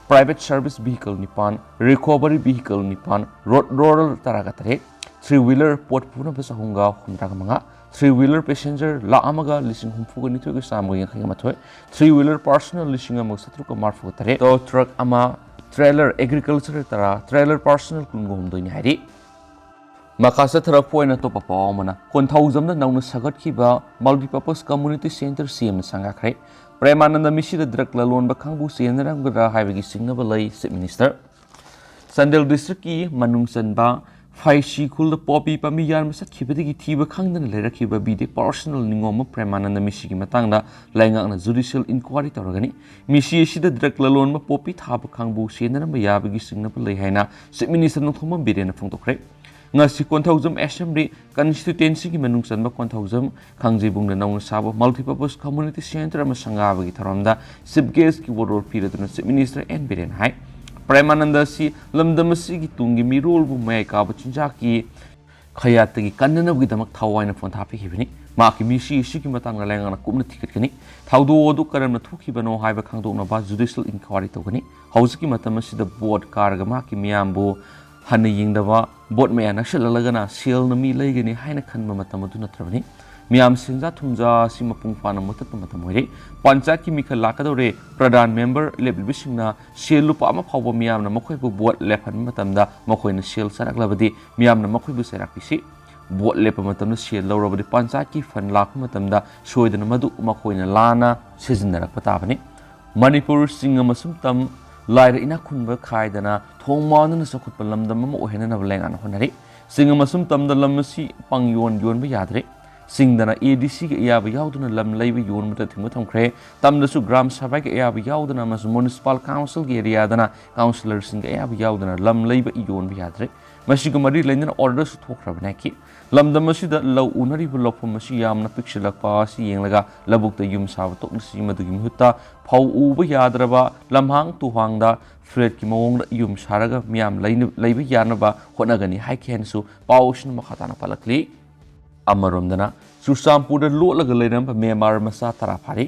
ꯄ꯭ꯔꯥꯏꯚꯦꯠ ꯁꯔꯚꯤꯁ ꯚꯤꯍꯤꯀꯜ ꯅꯤꯄꯥꯟ, ꯔꯤꯀꯣꯚꯔꯤ ꯚꯤꯍꯤꯀꯜ ꯅꯤꯄꯥꯟ, ꯔꯣꯗ ꯔꯣꯂꯔ ꯇꯔꯥꯒ ꯇꯔꯦꯠ, ꯊ꯭ꯔꯤ ꯋꯤꯂꯔ ꯄꯣꯠ ꯄꯨꯅꯕ ꯆꯍꯨꯝꯒ ꯍꯨꯝꯗ꯭ꯔꯥꯒ ꯃꯉꯥ, ꯊ꯭ꯔꯤ ꯋꯤꯂꯔ ꯄꯦꯁꯦꯟꯖꯔ ꯂꯥꯈ ꯑꯃꯒ ꯂꯤꯁꯤꯡ ꯍꯨꯝꯐꯨꯒ ꯅꯤꯊꯣꯏꯒ ꯆꯥꯝꯃꯒ ꯌꯥꯡꯈꯩꯒ ꯃꯥꯊꯣꯏ, ꯊ꯭ꯔꯤ ꯋꯤꯂꯔ ꯄꯥꯔꯁꯣꯅꯦꯜ ꯂꯤꯁꯤꯡ ꯑꯃꯒ ꯆꯥꯇ꯭ꯔꯨꯛꯀ ꯃꯔꯤꯐꯨꯒ ꯇꯔꯦꯠ, ꯇꯣ ꯇ꯭ꯔꯛ ꯑꯃ, ꯇ꯭ꯔꯦꯂꯔ ꯑꯦꯒ꯭ꯔꯤꯀꯜꯆꯔ ꯇꯔꯥ, ꯇ꯭ꯔꯦꯂꯔ ꯄꯥꯔꯁꯣꯅꯦꯜ ꯀꯨꯟꯒ ꯍꯨꯝꯗꯣꯏꯅꯤ ꯍꯥꯏꯔꯤ꯫ ꯃꯈꯥ ꯆꯠꯊꯔꯛꯄ ꯑꯣꯏꯅ ꯑꯇꯣꯞꯄ ꯄꯥꯎ ꯑꯃꯅ, ꯀꯣꯟꯊꯧꯖꯝꯗ ꯅꯧꯅ ꯁꯥꯒꯠꯈꯤꯕ ꯃꯜꯇꯤꯄꯔꯄꯁ ꯀꯝꯃ꯭ꯌꯨꯅꯤꯇꯤ ꯁꯦꯟꯇꯔ ꯁꯦꯝꯅ ꯁꯪꯒꯥꯈ꯭ꯔꯦ꯫ ꯄ꯭ꯔꯦꯃꯥꯅꯟꯗ ꯃꯤꯁꯤꯗ ꯗ꯭ꯔꯒ ꯂꯂꯣꯟꯕ ꯀꯥꯡꯕꯨ ꯆꯦꯟꯅꯔꯝꯒꯗ꯭ꯔꯥ ꯍꯥꯏꯕꯒꯤ ꯆꯤꯡꯅꯕ ꯂꯩ, ꯆꯤꯐ ꯃꯤꯅꯤꯁꯇꯔ꯫ ꯆꯥꯟꯗꯦꯜ ꯗꯤꯁꯇ꯭ꯔꯤꯛꯀꯤ ꯃꯅꯨꯡ ꯆꯟꯕ ꯐꯩꯁꯤ ꯈꯨꯜꯗ ꯄꯣꯄꯤ ꯄꯥꯝꯕꯤ ꯌꯥꯟꯕ ꯆꯠꯈꯤꯕꯗꯒꯤ ꯊꯤꯕ ꯈꯪꯗꯅ ꯂꯩꯔꯛꯈꯤꯕ ꯕꯤꯗꯦ ꯄꯥꯔꯁꯣꯅꯦꯜ ꯅꯤꯉꯣꯝꯕ ꯄ꯭ꯔꯦꯃꯥꯅꯟꯗ ꯃꯤꯁꯤꯒꯤ ꯃꯇꯥꯡꯗ ꯂꯩꯉꯥꯛꯅ ꯖꯨꯗꯤꯁꯤꯌꯦꯜ ꯏꯟꯀ꯭ꯋꯥꯏꯔꯤ ꯇꯧꯔꯒꯅꯤ꯫ ꯃꯤꯁꯤ ꯑꯁꯤꯗ ꯗ꯭ꯔꯒ ꯂꯂꯣꯟꯕ ꯄꯣꯄꯤ ꯊꯥꯕ ꯀꯥꯡꯕꯨ ꯆꯦꯟꯅꯔꯝꯕ ꯌꯥꯕꯒꯤ ꯆꯤꯡꯅꯕ ꯂꯩ ꯍꯥꯏꯅ ꯆꯤꯐ ꯃꯤꯅꯤꯁꯇꯔ ꯅꯣꯡꯊꯣꯝꯕꯝ ꯕꯤꯔꯦꯟꯅ ꯐꯣꯡꯗꯣꯛꯈ꯭ꯔꯦ꯫ ꯉꯁꯤ ꯀꯣꯟꯊꯧꯖꯝ ꯑꯦꯁꯦꯝꯕ꯭ꯂꯤ ꯀꯟꯁꯇꯤꯇ꯭ꯋꯦꯟꯁꯤꯒꯤ ꯃꯅꯨꯡ ꯆꯟꯕ ꯀꯣꯟꯊꯧꯖꯝ ꯈꯥꯡꯖꯩꯕꯨꯡꯗ ꯅꯧꯅ ꯁꯥꯕ ꯃꯜꯇꯤꯄꯔꯄꯁ ꯀꯝꯃ꯭ꯌꯨꯅꯤꯇꯤ ꯁꯦꯟꯇꯔ ꯑꯃ ꯁꯪꯒꯥꯕꯒꯤ ꯊꯧꯔꯝꯗ ꯆꯤꯐ ꯒꯦꯁꯀꯤ ꯋꯥꯔꯣꯜ ꯄꯤꯔꯗꯨꯅ ꯆꯤꯐ ꯃꯤꯅꯤꯁꯇꯔ ꯑꯦꯟ ꯕꯤꯔꯦꯟ ꯍꯥꯏ, ꯄ꯭ꯔꯦꯃꯥꯅꯟꯗ ꯑꯁꯤ ꯂꯝꯗꯝ ꯑꯁꯤꯒꯤ ꯇꯨꯡꯒꯤ ꯃꯤꯔꯣꯜꯕꯨ ꯃꯌꯥꯏ ꯀꯥꯕ ꯆꯤꯟꯖꯥꯛꯀꯤ ꯈꯌꯥꯠꯇꯒꯤ ꯀꯟꯅꯅꯕꯒꯤꯗꯃꯛ ꯊꯋꯥꯏꯅ ꯄꯣꯟꯊꯥ ꯄꯤꯈꯤꯕꯅꯤ꯫ ꯃꯍꯥꯛꯀꯤ ꯃꯤꯁꯤ ꯑꯁꯤꯒꯤ ꯃꯇꯥꯡꯗ ꯂꯩꯉꯥꯛꯅ ꯀꯨꯞꯅ ꯊꯤꯒꯠꯀꯅꯤ꯫ ꯊꯧꯗꯣꯛ ꯑꯗꯨ ꯀꯔꯝꯅ ꯊꯣꯛꯈꯤꯕꯅꯣ ꯍꯥꯏꯕ ꯈꯪꯗꯣꯛꯅꯕ judicial inquiry ꯇꯧꯒꯅꯤ꯫ ꯍꯧꯖꯤꯛꯀꯤ ꯃꯇꯝ ꯑꯁꯤꯗ ꯕꯣꯠ ꯀꯥꯔꯒ ꯃꯍꯥꯛꯀꯤ ꯃꯤꯌꯥꯝꯕꯨ ꯍꯟꯅ ꯌꯦꯡꯗꯕ, ꯕꯣꯠ ꯃꯌꯥ ꯅꯛꯁꯤꯜꯂꯛꯂꯒꯅ ꯁꯦꯜꯅ ꯃꯤ ꯂꯩꯒꯅꯤ ꯍꯥꯏꯅ ꯈꯟꯕ ꯃꯇꯝ ꯑꯗꯨ ꯅꯠꯇ꯭ꯔꯕꯅꯤ꯫ ꯃꯤꯌꯥꯝ ꯁꯦꯟꯖꯥ ꯊꯨꯝꯖꯥ ꯑꯁꯤ ꯃꯄꯨꯡ ꯐꯥꯅ ꯃꯨꯊꯠꯄ ꯃꯇꯝ ꯑꯣꯏꯔꯦ꯫ ꯄꯟꯆꯥꯌꯠꯀꯤ ꯃꯤꯈꯜ ꯂꯥꯛꯀꯗꯧꯔꯦ꯫ ꯄ꯭ꯔꯙꯥꯟ ꯃꯦꯝꯕꯔ ꯂꯦꯞꯂꯤꯕꯁꯤꯡꯅ ꯁꯦꯜ ꯂꯨꯄꯥ ꯑꯃ ꯐꯥꯎꯕ ꯃꯤꯌꯥꯝꯅ ꯃꯈꯣꯏꯕꯨ ꯕꯣꯠ ꯂꯦꯞꯍꯟꯕ ꯃꯇꯝꯗ ꯃꯈꯣꯏꯅ ꯁꯦꯜ ꯆꯥꯔꯛꯂꯕꯗꯤ ꯃꯤꯌꯥꯝꯅ ꯃꯈꯣꯏꯕꯨ ꯆꯩꯔꯥꯛ ꯄꯤꯁꯤ꯫ ꯕꯣꯠ ꯂꯦꯞꯄ ꯃꯇꯝꯗ ꯁꯦꯜ ꯂꯧꯔꯕꯗꯤ ꯄꯟꯆꯥꯌꯠꯀꯤ ꯐꯟ ꯂꯥꯛꯄ ꯃꯇꯝꯗ ꯁꯣꯏꯗꯅ ꯃꯗꯨ ꯃꯈꯣꯏꯅ ꯂꯥꯟꯅ ꯁꯤꯖꯤꯟꯅꯔꯛꯄ ꯇꯥꯕꯅꯤ꯫ ꯃꯅꯤꯄꯨꯔ ꯆꯤꯡ ꯑꯃꯁꯨꯝ ꯇꯝ, ꯂꯥꯏꯔ ꯏꯅꯥꯛ ꯈꯨꯟꯕ ꯈꯥꯏꯗꯅ ꯊꯣꯡ ꯃꯥꯟꯗꯨꯅ ꯆꯥꯎꯈꯠꯄ ꯂꯝꯗꯝ ꯑꯃ ꯑꯣꯏꯍꯟꯅꯅꯕ ꯂꯩꯉꯥꯛꯅ ꯍꯣꯠꯅꯔꯤ꯫ ꯆꯤꯡ ꯑꯃꯁꯨꯝ ꯇꯝꯗ ꯂꯝ ꯑꯁꯤ ꯄꯪ ꯌꯣꯟ ꯌꯣꯟꯕ ꯌꯥꯗ꯭ꯔꯦ꯫ ꯆꯤꯡꯗꯅ A D Cꯒꯤ ꯑꯌꯥꯕ ꯌꯥꯎꯗꯅ ꯂꯝ ꯂꯩꯕ ꯌꯣꯟꯕꯗ ꯊꯤꯡꯕ ꯊꯝꯈ꯭ꯔꯦ꯫ ꯇꯝꯗꯁꯨ ꯒ꯭ꯔꯥꯝ ꯁꯚꯥꯒꯤ ꯑꯌꯥꯕ ꯌꯥꯎꯗꯅ ꯑꯃꯁꯨꯡ ꯃ꯭ꯌꯨꯅꯤꯁꯤꯄꯥꯜ ꯀꯥꯎꯟꯁꯤꯜꯒꯤ ꯑꯦꯔꯤꯌꯥꯗꯅ ꯀꯥꯎꯟꯁꯤꯂꯔꯁꯤꯡꯒꯤ ꯑꯌꯥꯕ ꯌꯥꯎꯗꯅ ꯂꯝ ꯂꯩꯕ ꯌꯣꯟꯕ ꯌꯥꯗ꯭ꯔꯦ꯫ ꯃꯁꯤꯒ ꯃꯔꯤ ꯂꯩꯅꯅ ꯑꯣꯔꯗꯔꯁꯨ ꯊꯣꯛꯈ꯭ꯔꯕꯅꯤ ꯍꯥꯏꯈꯤ꯫ ꯂꯝꯗꯝ ꯑꯁꯤꯗ ꯂꯧ ꯎꯅꯔꯤꯕ ꯂꯧꯐꯝ ꯑꯁꯤ ꯌꯥꯝꯅ ꯄꯤꯛꯁꯤꯜꯂꯛꯄ ꯑꯁꯤ ꯌꯦꯡꯂꯒ ꯂꯧꯕꯨꯛꯇ ꯌꯨꯝ ꯁꯥꯕ ꯇꯣꯛꯂꯁꯤ꯫ ꯃꯗꯨꯒꯤ ꯃꯍꯨꯠꯇ ꯐꯧ ꯎꯕ ꯌꯥꯗ꯭ꯔꯕ ꯂꯝꯍꯥꯡ ꯇꯨꯍꯥꯡꯗ ꯐ꯭ꯂꯦꯠꯀꯤ ꯃꯑꯣꯡꯗ ꯌꯨꯝ ꯁꯥꯔꯒ ꯃꯤꯌꯥꯝ ꯂꯩꯅ-, ꯂꯩꯕ ꯌꯥꯅꯕ ꯍꯣꯠꯅꯒꯅꯤ ꯍꯥꯏꯈꯤ ꯍꯥꯏꯅꯁꯨ ꯄꯥꯎ ꯑꯁꯤꯅ ꯃꯈꯥ ꯇꯥꯅ ꯄꯜꯂꯛꯂꯤ꯫ ꯑꯃꯔꯣꯝꯗꯅ ꯆꯨꯔꯆꯥꯟꯄꯨꯔꯗ ꯂꯣꯠꯂꯒ ꯂꯩꯔꯝꯕ ꯃ꯭ꯌꯥꯟꯃꯥꯔ ꯃꯆꯥ ꯇꯔꯥ ꯐꯥꯔꯤ꯫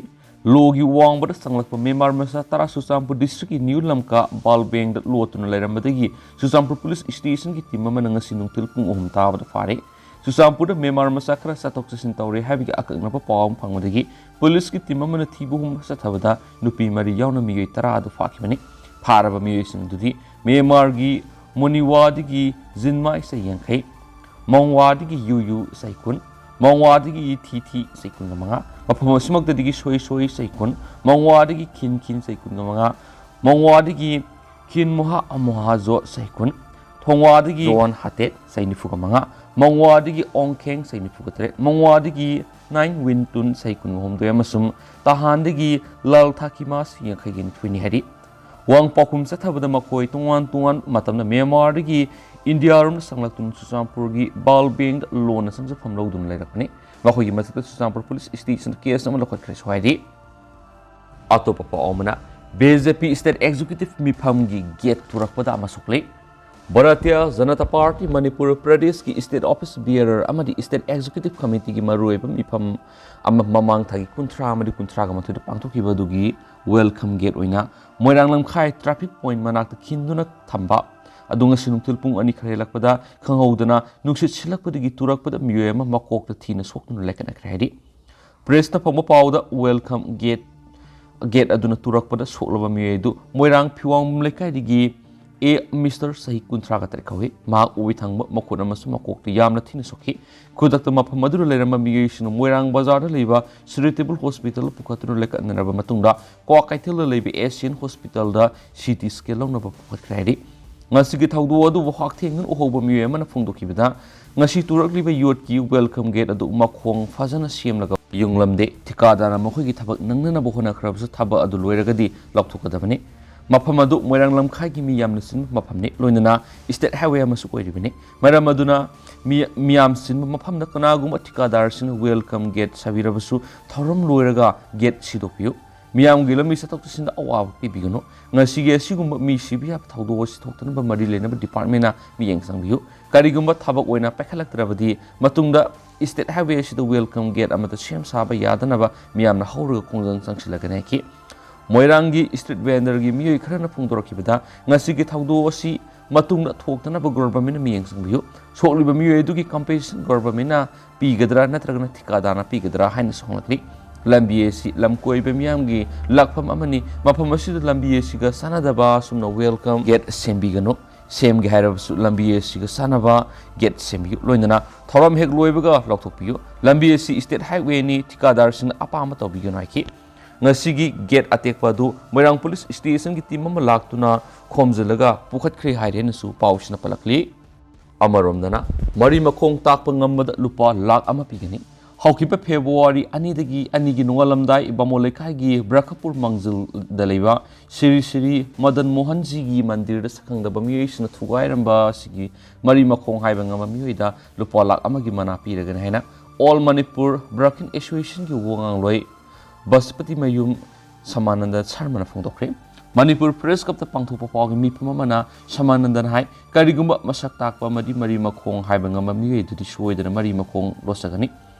ꯂꯣꯒꯤ ꯋꯥꯡꯃꯗ ꯆꯪꯂꯛꯄ ꯃ꯭ꯌꯥꯟꯃꯥꯔ ꯃꯆꯥ ꯇꯔꯥ ꯆꯨꯔꯆꯥꯟꯄꯨꯔ ꯗꯤꯁꯇ꯭ꯔꯤꯛꯀꯤ ꯅ꯭ꯌꯨ ꯂꯝꯀꯥ ꯕꯥꯜꯕꯦꯡꯗ ꯂꯣꯠꯇꯨꯅ ꯂꯩꯔꯝꯕꯗꯒꯤ ꯆꯨꯔꯆꯥꯟꯄꯨꯔ ꯄꯨꯂꯤꯁ ꯁ꯭ꯇꯦꯁꯟꯒꯤ ꯇꯤꯝ ꯑꯃꯅ ꯉꯁꯤ ꯅꯨꯡꯊꯤꯜ ꯄꯨꯡ ꯑꯍꯨꯝ ꯇꯥꯕꯗ ꯐꯥꯔꯤ꯫ ꯆꯨꯔꯆꯥꯟꯄꯨꯔꯗ ꯃ꯭ꯌꯥꯟꯃꯥꯔ ꯃꯆꯥ ꯈꯔ ꯆꯠꯊꯣꯛ ꯆꯠꯁꯤꯟ ꯇꯧꯔꯦ ꯍꯥꯏꯕꯒꯤ ꯑꯀꯛꯅꯕ ꯄꯥꯎ ꯑꯃ ꯐꯪꯕꯗꯒꯤ ꯄꯨꯂꯤꯁꯀꯤ ꯇꯤꯝ ꯑꯃꯅ ꯊꯤꯕ ꯍꯨꯝꯕ ꯆꯠꯊꯕꯗ ꯅꯨꯄꯤ ꯃꯔꯤ ꯌꯥꯎꯅ ꯃꯤꯑꯣꯏ ꯇꯔꯥ ꯑꯗꯨ ꯐꯥꯈꯤꯕꯅꯤ꯫ ꯐꯥꯔꯕ ꯃꯤꯑꯣꯏꯁꯤꯡ ꯑꯗꯨꯗꯤ ꯃ꯭ꯌꯥꯟꯃꯥꯔꯒꯤ ꯃꯣꯅꯤꯋꯥꯗꯒꯤ ꯖꯤꯟꯃꯥꯏ ꯆꯍꯤ ꯌꯥꯡꯈꯩ, ꯃꯣꯡꯋꯥꯗꯒꯤ ꯌꯨ ꯌꯨ ꯆꯍꯤ ꯀꯨꯟ, ꯃꯣꯡꯋꯥꯗꯒꯤ ꯊꯤ ꯊꯤ ꯆꯍꯤ ꯀꯨꯟꯒ ꯃꯉꯥ, ꯃꯐꯝ ꯑꯁꯤꯃꯛꯇꯗꯒꯤ ꯁꯣꯏ ꯁꯣꯏ ꯆꯍꯤ ꯀꯨꯟ, ꯃꯣꯡꯋꯥꯗꯒꯤ ꯈꯤꯟ ꯈꯤꯟ ꯆꯍꯤ ꯀꯨꯟꯒ ꯃꯉꯥ, ꯃꯣꯡꯋꯥꯗꯒꯤ ꯈꯤꯟ ꯃꯨꯍꯥ ꯃꯨꯍꯥꯖꯣ ꯆꯍꯤ ꯀꯨꯟ, ꯊꯣꯡꯋꯥꯗꯒꯤ ꯖꯣꯟ ꯍꯥꯇꯦꯠ ꯆꯍꯤ ꯅꯤꯐꯨꯒ ꯃꯉꯥ, ꯃꯣꯡꯋꯥꯗꯒꯤ ꯑꯣꯡꯈꯦꯡ ꯆꯍꯤ ꯅꯤꯐꯨꯒ ꯇꯔꯦꯠ, ꯃꯣꯡꯋꯥꯗꯒꯤ ꯅꯥꯏꯟ ꯋꯤꯟ ꯇꯨꯟ ꯆꯍꯤ ꯀꯨꯟꯒ ꯍꯨꯝꯗꯣꯏ ꯑꯃꯁꯨꯡ ꯇꯍꯥꯟꯗꯒꯤ ꯂꯥꯜ ꯊꯥꯀꯤꯃꯥ ꯆꯍꯤ ꯌꯥꯡꯈꯩꯒ ꯅꯤꯊꯣꯏꯅꯤ ꯍꯥꯏꯔꯤ꯫ ꯋꯥꯡ ꯄꯥꯎꯈꯨꯝ ꯆꯠꯊꯕꯗ ꯃꯈꯣꯏ ꯇꯣꯉꯥꯟ ꯇꯣꯉꯥꯟꯕ ꯃꯇꯝꯗ ꯃ꯭ꯌꯥꯟꯃꯥꯔꯗꯒꯤ ꯏꯟꯗꯤꯌꯥꯔꯣꯝꯗ ꯆꯪꯂꯛꯇꯨꯅ ꯆꯨꯔꯆꯥꯟꯄꯨꯔꯒꯤ ꯕꯥꯜꯕꯦꯡꯗ ꯂꯣꯟꯅ ꯆꯪꯖꯐꯝ ꯂꯧꯗꯨꯅ ꯂꯩꯔꯛꯄꯅꯤ꯫ ꯃꯈꯣꯏꯒꯤ ꯃꯊꯛꯇ ꯆꯨꯔꯆꯥꯟꯄꯨꯔ ꯄꯨꯂꯤꯁ ꯁ꯭ꯇꯦꯁꯟꯗ ꯀꯦꯁ ꯑꯃ ꯂꯧꯈꯠꯈ꯭ꯔꯦꯁꯨ ꯍꯥꯏꯔꯤ꯫ ꯑꯇꯣꯞꯄ ꯄꯥꯎ ꯑꯃꯅ, B J P state executive ꯃꯤꯐꯝꯒꯤ ꯒꯦꯠ ꯊꯨꯔꯛꯄꯗ ꯑꯃ ꯁꯣꯛꯂꯦ꯫ ꯚꯥꯔꯇꯤꯌ ꯖꯅꯇꯥ ꯄꯥꯔꯇꯤ ꯃꯅꯤꯄꯨꯔ ꯄ꯭ꯔꯗꯦꯁꯀꯤ State Office Bearer ꯑꯃꯗꯤ State Executive Committeeꯒꯤ ꯃꯔꯨꯑꯣꯏꯕ ꯃꯤꯐꯝ ꯑꯃ ꯃꯃꯥꯡ ꯊꯥꯒꯤ ꯀꯨꯟꯊ꯭ꯔꯥ ꯑꯃꯗꯤ ꯀꯨꯟꯊ꯭ꯔꯥꯒ ꯃꯥꯊꯣꯏꯗ ꯄꯥꯡꯊꯣꯛꯈꯤꯕ ꯑꯗꯨꯒꯤ welcome gate ꯑꯣꯏꯅ ꯃꯣꯏꯔꯥꯡ ꯂꯝꯈꯥꯏ traffic point ꯃꯅꯥꯛꯇ ꯈꯤꯟꯗꯨꯅ ꯊꯝꯕ ꯑꯗꯨ ꯉꯁꯤ ꯅꯨꯡꯊꯤꯜ ꯄꯨꯡ ꯑꯅꯤ ꯈꯔ ꯍꯦꯜꯂꯛꯄꯗ ꯈꯪꯍꯧꯗꯅ ꯅꯨꯡꯁꯤꯠ ꯁꯤꯜꯂꯛꯄꯗꯒꯤ ꯇꯨꯔꯛꯄꯗ ꯃꯤꯑꯣꯏ ꯑꯃ ꯃꯀꯣꯛꯇ ꯊꯤꯅ ꯁꯣꯛꯇꯨꯅ ꯂꯥꯏꯀꯠꯅꯈ꯭ꯔꯦ ꯍꯥꯏꯔꯤ꯫ Pressꯅ ꯐꯪꯕ ꯄꯥꯎꯗ welcome gate, gate ꯑꯗꯨꯅ ꯇꯨꯔꯛꯄꯗ ꯁꯣꯛꯂꯕ ꯃꯤꯑꯣꯏ ꯑꯗꯨ ꯃꯣꯏꯔꯥꯡ ꯐꯤꯋꯥꯡꯕꯝ ꯂꯩꯀꯥꯏꯗꯒꯤ A Mister ꯆꯍꯤ ꯀꯨꯟꯊ꯭ꯔꯥꯒ ꯇꯔꯦꯠ ꯀꯧꯏ꯫ ꯃꯍꯥꯛ ꯑꯣꯏ ꯊꯪꯕ ꯃꯈꯨꯠ ꯑꯃꯁꯨꯡ ꯃꯀꯣꯛꯇ ꯌꯥꯝꯅ ꯊꯤꯅ ꯁꯣꯛꯈꯤ꯫ ꯈꯨꯗꯛꯇ ꯃꯐꯝ ꯑꯗꯨꯗ ꯂꯩꯔꯝꯕ ꯃꯤꯑꯣꯏꯁꯤꯡꯅ ꯃꯣꯏꯔꯥꯡ ꯕꯖꯥꯔꯗ ꯂꯩꯕ Charitable Hospital ꯄꯨꯈꯠꯇꯨꯅ ꯂꯩꯈꯠꯅꯔꯕ ꯃꯇꯨꯡꯗ ꯀ꯭ꯋꯥꯀꯩꯊꯦꯜꯗ ꯂꯩꯕ Asian Hospitalꯗ C T scan ꯂꯧꯅꯕ ꯄꯨꯈꯠꯈ꯭ꯔꯦ ꯍꯥꯏꯔꯤ꯫ ꯉꯁꯤꯒꯤ ꯊꯧꯗꯣꯛ ꯑꯗꯨꯕꯨ ꯍꯛꯊꯦꯡꯅꯅ ꯎꯍꯧꯕ ꯃꯤꯑꯣꯏ ꯑꯃꯅ ꯐꯣꯡꯗꯣꯛꯈꯤꯕꯗ, ꯉꯁꯤ ꯇꯨꯔꯛꯂꯤꯕ ꯌꯣꯠꯀꯤ welcome gate ꯑꯗꯨ ꯃꯈꯣꯡ ꯐꯖꯅ ꯁꯦꯝꯂꯒ ꯌꯨꯡꯂꯝꯗꯦ꯫ ꯊꯤꯀꯥꯗꯥꯔꯅ ꯃꯈꯣꯏꯒꯤ ꯊꯕꯛ ꯅꯪꯅꯅꯕ ꯍꯣꯠꯅꯈ꯭ꯔꯕꯁꯨ ꯊꯕꯛ ꯑꯗꯨ ꯂꯣꯏꯔꯒꯗꯤ ꯂꯧꯊꯣꯛꯀꯗꯕꯅꯤ꯫ ꯃꯐꯝ ꯑꯗꯨ ꯃꯣꯏꯔꯥꯡ ꯂꯝꯈꯥꯏꯒꯤ ꯃꯤ ꯌꯥꯝꯅ ꯆꯤꯟꯕ ꯃꯐꯝꯅꯤ, ꯂꯣꯏꯅꯅ State Highway ꯑꯃꯁꯨ ꯑꯣꯏꯔꯤꯕꯅꯤ꯫ ꯃꯔꯝ ꯑꯗꯨꯅ ꯃꯤ-, ꯃꯤꯌꯥꯝ ꯆꯤꯟꯕ ꯃꯐꯝꯗ ꯀꯅꯥꯒꯨꯝꯕ ꯊꯤꯀꯥꯗꯥꯔꯁꯤꯡꯅ welcome gate ꯁꯥꯕꯤꯔꯕꯁꯨ ꯊꯧꯔꯝ ꯂꯣꯏꯔꯒ gate ꯁꯤꯗꯣꯛꯄꯤꯌꯨ꯫ ꯃꯤꯌꯥꯝꯒꯤ ꯂꯝꯕꯤ ꯆꯠꯊꯣꯛ ꯆꯠꯁꯤꯟꯗ ꯑꯋꯥꯕ ꯄꯤꯕꯤꯒꯅꯨ꯫ ꯉꯁꯤꯒꯤ ꯑꯁꯤꯒꯨꯝꯕ ꯃꯤ ꯁꯤꯕ ꯌꯥꯕ ꯊꯧꯗꯣꯛ ꯑꯁꯤ ꯊꯣꯛꯇꯅꯕ ꯃꯔꯤ ꯂꯩꯅꯕ departmentꯅ ꯃꯤꯠꯌꯦꯡ ꯆꯪꯕꯤꯌꯨ꯫ ꯀꯔꯤꯒꯨꯝꯕ ꯊꯕꯛ ꯑꯣꯏꯅ ꯄꯥꯏꯈꯠꯂꯛꯇ꯭ꯔꯕꯗꯤ ꯃꯇꯨꯡꯗ State Highway ꯑꯁꯤꯗ welcome gate ꯑꯃꯠꯇ ꯁꯦꯝ ꯁꯥꯕ ꯌꯥꯗꯅꯕ ꯃꯤꯌꯥꯝꯅ ꯍꯧꯔꯒ ꯈꯣꯡꯖꯪ ꯆꯪꯁꯤꯜꯂꯒꯅꯤ ꯍꯥꯏꯈꯤ꯫ ꯃꯣꯏꯔꯥꯡꯒꯤ street vendorꯒꯤ ꯃꯤꯑꯣꯏ ꯈꯔꯅ ꯐꯣꯡꯗꯣꯔꯛꯈꯤꯕꯗ, ꯉꯁꯤꯒꯤ ꯊꯧꯗꯣꯛ ꯑꯁꯤ ꯃꯇꯨꯡꯗ ꯊꯣꯛꯇꯅꯕ governmentꯅ ꯃꯤꯠꯌꯦꯡ ꯆꯪꯕꯤꯌꯨ꯫ ꯁꯣꯛꯂꯤꯕ ꯃꯤꯑꯣꯏ ꯑꯗꯨꯒꯤ compensation governmentꯅ ꯄꯤꯒꯗ꯭ꯔꯥ ꯅꯠꯇ꯭ꯔꯒꯅ ꯊꯤꯀꯥꯗꯥꯔꯅ ꯄꯤꯒꯗ꯭ꯔꯥ ꯍꯥꯏꯅꯁꯨ ꯍꯪꯂꯛꯂꯤ꯫ ꯂꯝꯕꯤ ꯑꯁꯤ ꯂꯝ ꯀꯣꯏꯕ ꯃꯤꯌꯥꯝꯒꯤ ꯂꯥꯛꯐꯝ ꯑꯃꯅꯤ꯫ ꯃꯐꯝ ꯑꯁꯤꯗ ꯂꯝꯕꯤ ꯑꯁꯤꯒ ꯆꯥꯟꯅꯗꯕ ꯑꯁꯨꯝꯅ welcome gate ꯁꯦꯝꯕꯤꯒꯅꯨ꯫ ꯁꯦꯝꯒꯦ ꯍꯥꯏꯔꯕꯁꯨ ꯂꯝꯕꯤ ꯑꯁꯤꯒ ꯆꯥꯟꯅꯕ gate ꯁꯦꯝꯕꯤꯌꯨ꯫ ꯂꯣꯏꯅꯅ ꯊꯧꯔꯝ ꯍꯦꯛ ꯂꯣꯏꯕꯒ ꯂꯧꯊꯣꯛꯄꯤꯌꯨ꯫ ꯂꯝꯕꯤ ꯑꯁꯤ State Highwayꯅꯤ, ꯊꯤꯀꯥꯗꯥꯔꯁꯤꯡꯅ ꯑꯄꯥꯝꯕ ꯇꯧꯕꯤꯒꯅꯨ ꯍꯥꯏꯈꯤ꯫ ꯉꯁꯤꯒꯤ gate ꯑꯇꯦꯛꯄ ꯑꯗꯨ ꯃꯣꯏꯔꯥꯡ police stationꯒꯤ team ꯑꯃ ꯂꯥꯛꯇꯨꯅ ꯈꯣꯝꯖꯤꯜꯂꯒ ꯄꯨꯈꯠꯈ꯭ꯔꯦ ꯍꯥꯏꯔꯦꯅꯁꯨ ꯄꯥꯎꯁꯤꯅ ꯄꯜꯂꯛꯂꯤ꯫ ꯑꯃꯔꯣꯝꯗꯅ ꯃꯔꯤ ꯃꯈꯣꯡ ꯇꯥꯛꯄ ꯉꯝꯕꯗ ꯂꯨꯄꯥ ꯂꯥꯈ ꯑꯃ ꯄꯤꯒꯅꯤ꯫ ꯍꯧꯈꯤꯕ February ꯑꯅꯤꯗꯒꯤ ꯑꯅꯤꯒꯤ ꯅꯣꯡꯉꯥꯜꯂꯝꯗꯥꯏ ꯕꯥꯃꯣꯟ ꯂꯩꯀꯥꯏꯒꯤ ꯕ꯭ꯔꯈꯄꯨꯔ ꯃꯥꯡꯖꯤꯜꯗ ꯂꯩꯕ ꯁ꯭ꯔꯤ ꯁ꯭ꯔꯤ ꯃꯗꯟ ꯃꯣꯍꯟꯖꯤꯒꯤ ꯃꯟꯗꯤꯔꯗ ꯁꯛꯈꯪꯗꯕ ꯃꯤꯑꯣꯏꯁꯤꯡꯅ ꯊꯨꯒꯥꯏꯔꯝꯕ ꯑꯁꯤꯒꯤ ꯃꯔꯤ ꯃꯈꯣꯡ ꯍꯥꯏꯕ ꯉꯝꯕ ꯃꯤꯑꯣꯏꯗ ꯂꯨꯄꯥ ꯂꯥꯈ ꯑꯃꯒꯤ ꯃꯅꯥ ꯄꯤꯔꯒꯅꯤ ꯍꯥꯏꯅ All Manipur Brakhin Associationꯒꯤ ꯋꯥ ꯉꯥꯡꯂꯣꯏ ꯕꯁꯄꯇꯤ ꯃꯌꯨꯝ ꯁꯃꯥꯅꯟꯗ ꯁꯔꯃꯅ ꯐꯣꯡꯗꯣꯛꯈ꯭ꯔꯦ꯫ ꯃꯅꯤꯄꯨꯔ ꯄ꯭ꯔꯦꯁ ꯀ꯭ꯂꯕꯇ ꯄꯥꯡꯊꯣꯛꯄ ꯄꯥꯎꯒꯤ ꯃꯤꯐꯝ ꯑꯃꯅ ꯁꯃꯥꯅꯟꯗꯟ ꯍꯥꯏ, ꯀꯔꯤꯒꯨꯝꯕ ꯃꯁꯛ ꯇꯥꯛꯄ ꯑꯃꯗꯤ ꯃꯔꯤ ꯃꯈꯣꯡ ꯍꯥꯏꯕ ꯉꯝꯕ ꯃꯤꯑꯣꯏ ꯑꯗꯨꯗꯤ ꯁꯣꯏꯗꯅ ꯃꯔꯤ ꯃꯈꯣꯡ ꯂꯣꯠꯆꯒꯅꯤ꯫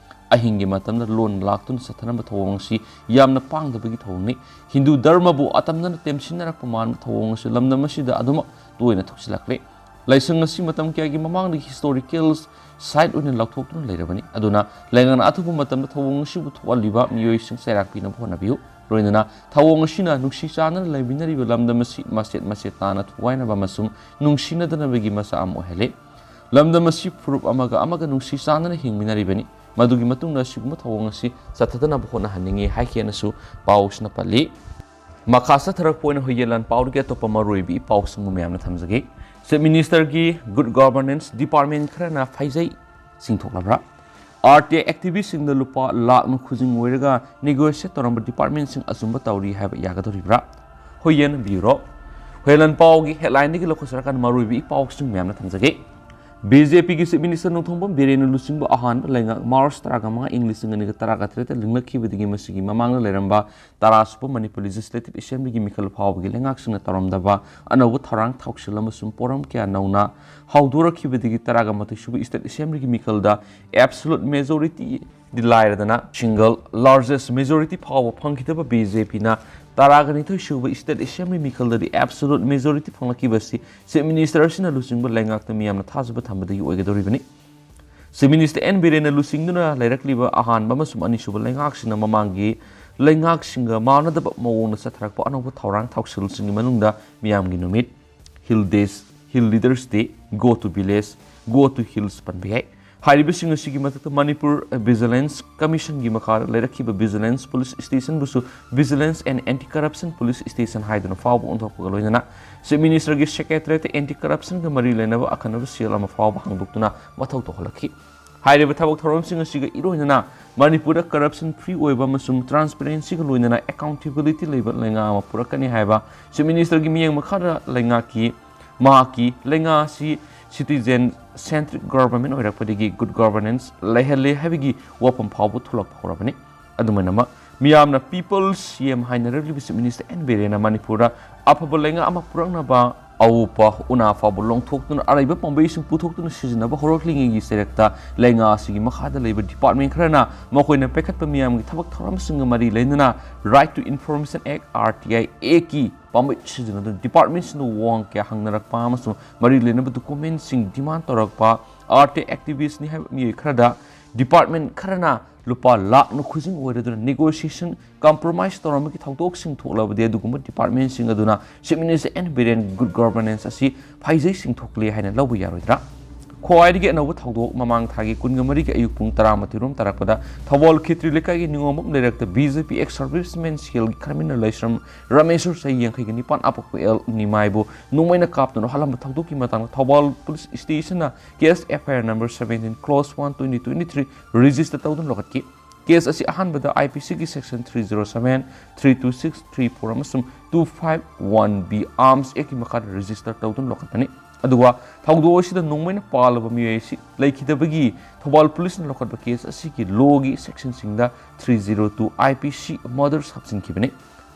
ꯑꯍꯤꯡꯒꯤ ꯃꯇꯝꯗ ꯂꯣꯟ ꯂꯥꯛꯇꯨꯅ ꯆꯠꯊꯅꯕ ꯊꯧꯑꯣꯡ ꯑꯁꯤ ꯌꯥꯝꯅ ꯄꯥꯡꯗꯕꯒꯤ ꯊꯧꯑꯣꯡꯅꯤ꯫ ꯍꯤꯟꯗꯨ ꯙꯔꯃꯕꯨ ꯑꯇꯝꯅꯅ ꯇꯦꯝꯁꯤꯟꯅꯔꯛꯄ ꯃꯥꯟꯕ ꯊꯧꯑꯣꯡ ꯑꯁꯤ ꯂꯝꯗꯝ ꯑꯁꯤꯗ ꯑꯗꯨꯃꯛ ꯇꯣꯏꯅ ꯊꯣꯛꯆꯤꯜꯂꯛꯂꯤ꯫ ꯂꯥꯏꯁꯪ ꯑꯁꯤ ꯃꯇꯝ ꯀꯌꯥꯒꯤ ꯃꯃꯥꯡꯗꯒꯤ ꯍꯤꯁꯇꯣꯔꯤꯀꯦꯜ ꯁꯥꯏꯠ ꯑꯣꯏꯅ ꯂꯥꯎꯊꯣꯛꯇꯨꯅ ꯂꯩꯔꯕꯅꯤ꯫ ꯑꯗꯨꯅ ꯂꯩꯉꯥꯛꯅ ꯑꯊꯨꯕ ꯃꯇꯝꯗ ꯊꯧꯑꯣꯡ ꯑꯁꯤꯕꯨ ꯊꯣꯛꯍꯜꯂꯤꯕ ꯃꯤꯑꯣꯏꯁꯤꯡ ꯆꯩꯔꯥꯛ ꯄꯤꯅꯕ ꯍꯣꯠꯅꯕꯤꯌꯨ꯫ ꯂꯣꯏꯅꯅ ꯊꯧꯑꯣꯡ ꯑꯁꯤꯅ ꯅꯨꯡꯁꯤ ꯆꯥꯟꯅꯅ ꯂꯩꯃꯤꯟꯅꯔꯤꯕ ꯂꯝꯗꯝ ꯑꯁꯤ ꯃꯆꯦꯠ ꯃꯆꯦꯠ ꯇꯥꯅ ꯊꯨꯒꯥꯏꯅꯕ ꯑꯃꯁꯨꯡ ꯅꯨꯡꯁꯤꯅꯗꯅꯕꯒꯤ ꯃꯆꯥꯛ ꯑꯃ ꯑꯣꯏꯍꯜꯂꯤ꯫ ꯂꯝꯗꯝ ꯑꯁꯤ ꯐꯨꯔꯨꯞ ꯑꯃꯒ ꯑꯃꯒ ꯅꯨꯡꯁꯤ ꯆꯥꯟꯅꯅ ꯍꯤꯡꯃꯤꯟꯅꯔꯤꯕꯅꯤ꯫ ꯃꯗꯨꯒꯤ ꯃꯇꯨꯡꯗ ꯑꯁꯤꯒꯨꯝꯕ ꯊꯧꯑꯣꯡ ꯑꯁꯤ ꯆꯠꯊꯗꯅꯕ ꯍꯣꯠꯅꯍꯟꯅꯤꯡꯏ ꯍꯥꯏꯈꯤꯅꯁꯨ ꯄꯥꯎꯁꯤꯅ ꯄꯜꯂꯤ꯫ ꯃꯈꯥ ꯆꯠꯊꯔꯛꯄ ꯑꯣꯏꯅ ꯍꯨꯏꯌꯦꯟ ꯂꯥꯟ ꯄꯥꯎꯗꯒꯤ ꯑꯇꯣꯞꯄ ꯃꯔꯨꯑꯣꯏꯕ ꯏ ꯄꯥꯎꯁꯤꯡꯕꯨ ꯃꯌꯥꯝꯅ ꯊꯝꯖꯒꯦ꯫ ꯆꯤꯐ ꯃꯤꯅꯤꯁꯇꯔꯒꯤ ꯒꯨꯗ ꯒꯣꯚꯔꯅꯦꯟꯁ ꯗꯤꯄꯥꯔꯠꯃꯦꯟ ꯈꯔꯅ ꯐꯩꯖꯩ ꯆꯤꯡꯊꯣꯛꯂꯕ꯭ꯔꯥ? ꯑꯥꯔ ꯇꯤ ꯑꯥꯏ ꯑꯦꯛꯇꯤꯚꯤꯁꯁꯤꯡꯗ ꯂꯨꯄꯥ ꯂꯥꯛꯅ ꯈꯨꯖꯤꯡ ꯑꯣꯏꯔꯒ ꯅꯦꯒꯣꯁꯤꯌꯦꯠ ꯇꯧꯔꯝꯕ ꯗꯤꯄꯥꯔꯠꯃꯦꯟꯁꯤꯡ ꯑꯆꯨꯝꯕ ꯇꯧꯔꯤ ꯍꯥꯏꯕ ꯌꯥꯒꯗꯧꯔꯤꯕ꯭ꯔꯥ? ꯍꯨꯏꯌꯦꯟ ꯕ꯭ꯌꯨꯔꯣ꯫ ꯍꯨꯏꯌꯦꯟ ꯂꯥꯟ ꯄꯥꯎꯒꯤ ꯍꯦꯗꯂꯥꯏꯟꯗꯒꯤ ꯂꯧꯈꯠꯆꯔꯀꯥꯟꯗ ꯃꯔꯨꯑꯣꯏꯕ ꯏ ꯄꯥꯎꯁꯤꯡ ꯃꯌꯥꯝꯅ ꯊꯝꯖꯒꯦ꯫ ꯕꯤ ꯖꯦ ꯄꯤꯒꯤ ꯆꯤꯐ ꯃꯤꯅꯤꯁꯇꯔ ꯅꯣꯡꯊꯣꯝꯕꯝ ꯕꯤꯔꯦꯟꯅ ꯂꯨꯆꯤꯡꯕ ꯑꯍꯥꯟꯕ ꯂꯩꯉꯥꯛ ꯃꯥꯔꯆ ꯇꯔꯥꯃꯉꯥ, ꯏꯪ ꯂꯤꯁꯤꯡ ꯑꯅꯤꯒ ꯇꯔꯥꯇꯔꯦꯠꯇ ꯂꯤꯡꯂꯛꯈꯤꯕꯗꯒꯤ ꯃꯁꯤꯒꯤ ꯃꯃꯥꯡꯗ ꯂꯩꯔꯝꯕ ꯇꯔꯥꯁꯨꯕ ꯃꯅꯤꯄꯨꯔ ꯂꯦꯖꯤꯁꯂꯦꯇꯤꯚ ꯑꯦꯁꯦꯝꯕ꯭ꯂꯤꯒꯤ ꯃꯤꯈꯜ ꯐꯥꯎꯕꯒꯤ ꯂꯩꯉꯥꯛꯁꯤꯡꯅ ꯇꯧꯔꯝꯗꯕ ꯑꯅꯧꯕ ꯊꯧꯔꯥꯡ ꯊꯧꯁꯤꯜ ꯑꯃꯁꯨꯡ ꯄꯣꯔꯝ ꯀꯌꯥ ꯅꯧꯅ ꯍꯧꯗꯣꯔꯛꯈꯤꯕꯗꯒꯤ ꯇꯔꯥꯒ ꯃꯥꯊꯣꯏ ꯁꯨꯕ ꯏꯁꯇꯦꯠ ꯑꯦꯁꯦꯝꯕ꯭ꯂꯤꯒꯤ ꯃꯤꯈꯜꯗ ꯑꯦꯕꯁꯣꯂꯨꯠ ꯃꯦꯖꯣꯔꯤꯇꯤꯗꯤ ꯂꯥꯏꯔꯗꯅ ꯁꯤꯡꯒꯜ ꯂꯥꯔꯖꯦꯁ ꯃꯦꯖꯣꯔꯤꯇꯤ ꯐꯥꯎꯕ ꯐꯪꯈꯤꯗꯕ ꯕꯤ ꯖꯦ ꯄꯤꯅ ꯇꯔꯥꯒ ꯅꯤꯊꯣꯏ ꯁꯨꯕ ꯏꯁꯇꯦꯠ ꯑꯦꯁꯦꯝꯕ꯭ꯂꯤ ꯃꯤꯈꯜꯗꯗꯤ ꯑꯦꯕꯁꯣꯂꯨꯠ ꯃꯦꯖꯣꯔꯤꯇꯤ ꯐꯪꯂꯛꯈꯤꯕꯁꯤ ꯆꯤꯐ ꯃꯤꯅꯤꯁꯇꯔ ꯑꯁꯤꯅ ꯂꯨꯆꯤꯡꯕ ꯂꯩꯉꯥꯛꯇ ꯃꯤꯌꯥꯝꯅ ꯊꯥꯖꯕ ꯊꯝꯕꯗꯒꯤ ꯑꯣꯏꯒꯗꯧꯔꯤꯕꯅꯤ꯫ ꯆꯤꯐ ꯃꯤꯅꯤꯁꯇꯔ ꯑꯦꯟ ꯕꯤꯔꯦꯟꯅ ꯂꯨꯆꯤꯡꯗꯨꯅ ꯂꯩꯔꯛꯂꯤꯕ ꯑꯍꯥꯟꯕ ꯑꯃꯁꯨꯡ ꯑꯅꯤꯁꯨꯕ ꯂꯩꯉꯥꯛꯁꯤꯡꯅ ꯃꯃꯥꯡꯒꯤ ꯂꯩꯉꯥꯛꯁꯤꯡꯒ ꯃꯥꯟꯅꯗꯕ ꯃꯑꯣꯡꯗ ꯆꯠꯊꯔꯛꯄ ꯑꯅꯧꯕ ꯊꯧꯔꯥꯡ ꯊꯧꯁꯤꯜꯁꯤꯡꯒꯤ ꯃꯅꯨꯡꯗ ꯃꯤꯌꯥꯝꯒꯤ ꯅꯨꯃꯤꯠ, hill days, hill leaders day, go to village, go to hills ꯄꯟꯕ ꯌꯥꯏ꯫ ꯍꯥꯏꯔꯤꯕꯁꯤꯡ ꯑꯁꯤꯒꯤ ꯃꯊꯛꯇ ꯃꯅꯤꯄꯨꯔ ꯚꯤꯖꯤꯂꯦꯟꯁ ꯀꯃꯤꯁꯟꯒꯤ ꯃꯈꯥꯗ ꯂꯩꯔꯛꯈꯤꯕ ꯚꯤꯖꯤꯂꯦꯟꯁ ꯄꯨꯂꯤꯁ ꯁ꯭ꯇꯦꯁꯟꯕꯨꯁꯨ vigilance and anti corruption police station ꯍꯥꯏꯗꯨꯅ ꯐꯥꯎꯕ ꯑꯣꯟꯊꯣꯛꯄꯒ ꯂꯣꯏꯅꯅ ꯆꯤꯐ ꯃꯤꯅꯤꯁꯇꯔꯒꯤ ꯁꯦꯀ꯭ꯔꯦꯇꯔꯤꯌꯦꯠꯇ ꯑꯦꯟꯇꯤ ꯀꯔꯞꯁꯟꯒ ꯃꯔꯤ ꯂꯩꯅꯕ ꯑꯈꯟꯅꯕ ꯁꯦꯜ ꯑꯃ ꯐꯥꯎꯕ ꯍꯥꯡꯗꯣꯛꯇꯨꯅ ꯃꯊꯧ ꯇꯧꯍꯜꯂꯛꯈꯤ꯫ ꯍꯥꯏꯔꯤꯕ ꯊꯕꯛ ꯊꯧꯔꯝꯁꯤꯡ ꯑꯁꯤꯒ ꯏꯔꯣꯏꯅꯅ ꯃꯅꯤꯄꯨꯔꯗ ꯀꯔꯞꯁꯟ ꯐ꯭ꯔꯤ ꯑꯣꯏꯕ ꯑꯃꯁꯨꯡ ꯇ꯭ꯔꯥꯟꯁꯄꯦꯔꯦꯟꯁꯤꯒ ꯂꯣꯏꯅꯅ ꯑꯦꯀꯥꯎꯟꯇꯦꯕꯤꯂꯤꯇꯤ ꯂꯩꯕ ꯂꯩꯉꯥꯛ ꯑꯃ ꯄꯨꯔꯛꯀꯅꯤ ꯍꯥꯏꯕ ꯆꯤꯐ ꯃꯤꯅꯤꯁꯇꯔꯒꯤ ꯃꯤꯠꯌꯦꯡ ꯃꯈꯥꯗ ꯂꯩꯉꯥꯛꯀꯤ, ꯃꯍꯥꯛꯀꯤ ꯂꯩꯉꯥꯛ ꯑꯁꯤ ꯁꯤꯇꯤꯖꯦꯟ ꯁꯦꯟꯇ꯭ꯔꯤꯛ ꯒꯣꯚꯔꯟꯃꯦꯟꯠ ꯑꯣꯏꯔꯛꯄꯗꯒꯤ ꯒꯨꯗ ꯒꯣꯚꯔꯅꯦꯟꯁ ꯂꯩꯍꯜꯂꯦ ꯍꯥꯏꯕꯒꯤ ꯋꯥꯐꯝ ꯐꯥꯎꯕ ꯊꯣꯛꯂꯛꯄ ꯍꯧꯔꯕꯅꯤ꯫ ꯑꯗꯨꯃꯥꯏꯅꯃꯛ ꯃꯤꯌꯥꯝꯅ People's C M ꯍꯥꯏꯅꯔꯛꯂꯤꯕ Chief Minister N. ꯕꯤꯔꯦꯟꯅ ꯃꯅꯤꯄꯨꯔꯗ ꯑꯐꯕ ꯂꯩꯉꯥꯛ ꯑꯃ ꯄꯨꯔꯛꯅꯕ ꯑꯎꯄ ꯎꯅꯥ ꯐꯥꯎꯕ ꯂꯣꯡꯊꯣꯛꯇꯨꯅ ꯑꯔꯩꯕ ꯄꯥꯝꯕꯩꯁꯤꯡ ꯄꯨꯊꯣꯛꯇꯨꯅ ꯁꯤꯖꯤꯟꯅꯕ ꯍꯧꯔꯛꯂꯤꯉꯩꯒꯤ ꯆꯩꯔꯛꯇ ꯂꯩꯉꯥꯛ ꯑꯁꯤꯒꯤ ꯃꯈꯥꯗ ꯂꯩꯕ department ꯈꯔꯅ ꯃꯈꯣꯏꯅ ꯄꯥꯏꯈꯠꯄ ꯃꯤꯌꯥꯝꯒꯤ ꯊꯕꯛ ꯊꯧꯔꯝꯁꯤꯡꯒ ꯃꯔꯤ ꯂꯩꯅꯅ Right to Information Act, R T I Act ꯀꯤ ꯄꯥꯝꯕꯩ ꯁꯤꯖꯤꯟꯅꯗꯨꯅ department ꯁꯤꯡꯗ ꯋꯥꯍꯪ ꯀꯌꯥ ꯍꯪꯅꯔꯛꯄ ꯑꯃꯁꯨꯡ ꯃꯔꯤ ꯂꯩꯅꯕ document ꯁꯤꯡ demand ꯇꯧꯔꯛꯄ R T I activist ꯅꯤ ꯍꯥꯏꯕ ꯃꯤꯑꯣꯏ ꯈꯔꯗ department ꯈꯔꯅ ꯂꯨꯄꯥ ꯂꯥꯛꯅ ꯈꯨꯖꯤꯡ ꯑꯣꯏꯔꯗꯨꯅ negotiation, compromise ꯇꯧꯔꯝꯕꯒꯤ ꯊꯧꯗꯣꯛꯁꯤꯡ ꯊꯣꯛꯂꯕꯗꯤ ꯑꯗꯨꯒꯨꯝꯕ department ꯁꯤꯡ ꯑꯗꯨꯅ Chief Minister N. ꯕꯤꯔꯦꯟꯒꯤ good governance ꯑꯁꯤ ꯐꯩꯖꯩ ꯆꯤꯡꯊꯣꯛꯂꯦ ꯍꯥꯏꯅ ꯂꯧꯕ ꯌꯥꯔꯣꯏꯗ꯭ꯔꯥ? ꯈ꯭ꯋꯥꯏꯗꯒꯤ ꯑꯅꯧꯕ ꯊꯧꯗꯣꯛ, ꯃꯃꯥꯡ ꯊꯥꯒꯤ ꯀꯨꯟꯃꯔꯤꯒꯤ ꯑꯌꯨꯛ ꯄꯨꯡ ꯇꯔꯥꯃꯥꯊꯣꯏ ꯔꯣꯝ ꯇꯥꯔꯛꯄꯗ ꯊꯧꯕꯥꯜ ꯈꯦꯇ꯭ꯔꯤ ꯂꯩꯀꯥꯏꯒꯤ ꯅꯤꯉꯣꯝꯕꯝ ꯂꯩꯔꯛꯇ B J P ex serviceman cell ꯒꯤ ꯈꯔꯃꯤꯟꯅ ꯂꯩꯁ꯭ꯔꯝ ꯔꯥꯃꯦꯁ꯭ꯋꯔ, ꯆꯍꯤ ꯌꯥꯡꯈꯩꯒ ꯅꯤꯄꯥꯟ, ꯑꯄꯣꯛꯄ ꯑꯦꯜ ꯅꯤꯃꯥꯏꯕꯨ ꯅꯣꯡꯃꯩꯅ ꯀꯥꯞꯇꯨꯅ ꯍꯥꯠꯂꯝꯕ ꯊꯧꯗꯣꯛꯀꯤ ꯃꯇꯥꯡꯗ ꯊꯧꯕꯥꯜ police station ꯅ case F I R number seventeen clause one twenty twenty three register ꯇꯧꯗꯨꯅ ꯂꯧꯈꯠꯈꯤ꯫ Case ꯑꯁꯤ ꯑꯍꯥꯟꯕꯗ I P C ꯒꯤ section three zero seven, three two six, three four ꯑꯃꯁꯨꯡ two five one B Arms Act ꯀꯤ ꯃꯈꯥꯗ register ꯇꯧꯗꯨꯅ ꯂꯧꯈꯠꯄꯅꯤ꯫ ꯑꯗꯨꯒ ꯊꯧꯗꯣꯛ ꯑꯁꯤꯗ ꯅꯣꯡꯃꯩꯅ ꯄꯥꯜꯂꯕ ꯃꯤꯑꯣꯏ ꯑꯁꯤ ꯂꯩꯈꯤꯗꯕꯒꯤ ꯊꯧꯕꯥꯜ police ꯅ ꯂꯧꯈꯠꯄ case ꯑꯁꯤꯒꯤ law ꯒꯤ section ꯁꯤꯡꯗ three zero two I P C murders ꯍꯥꯞꯆꯤꯟꯈꯤꯕꯅꯤ꯫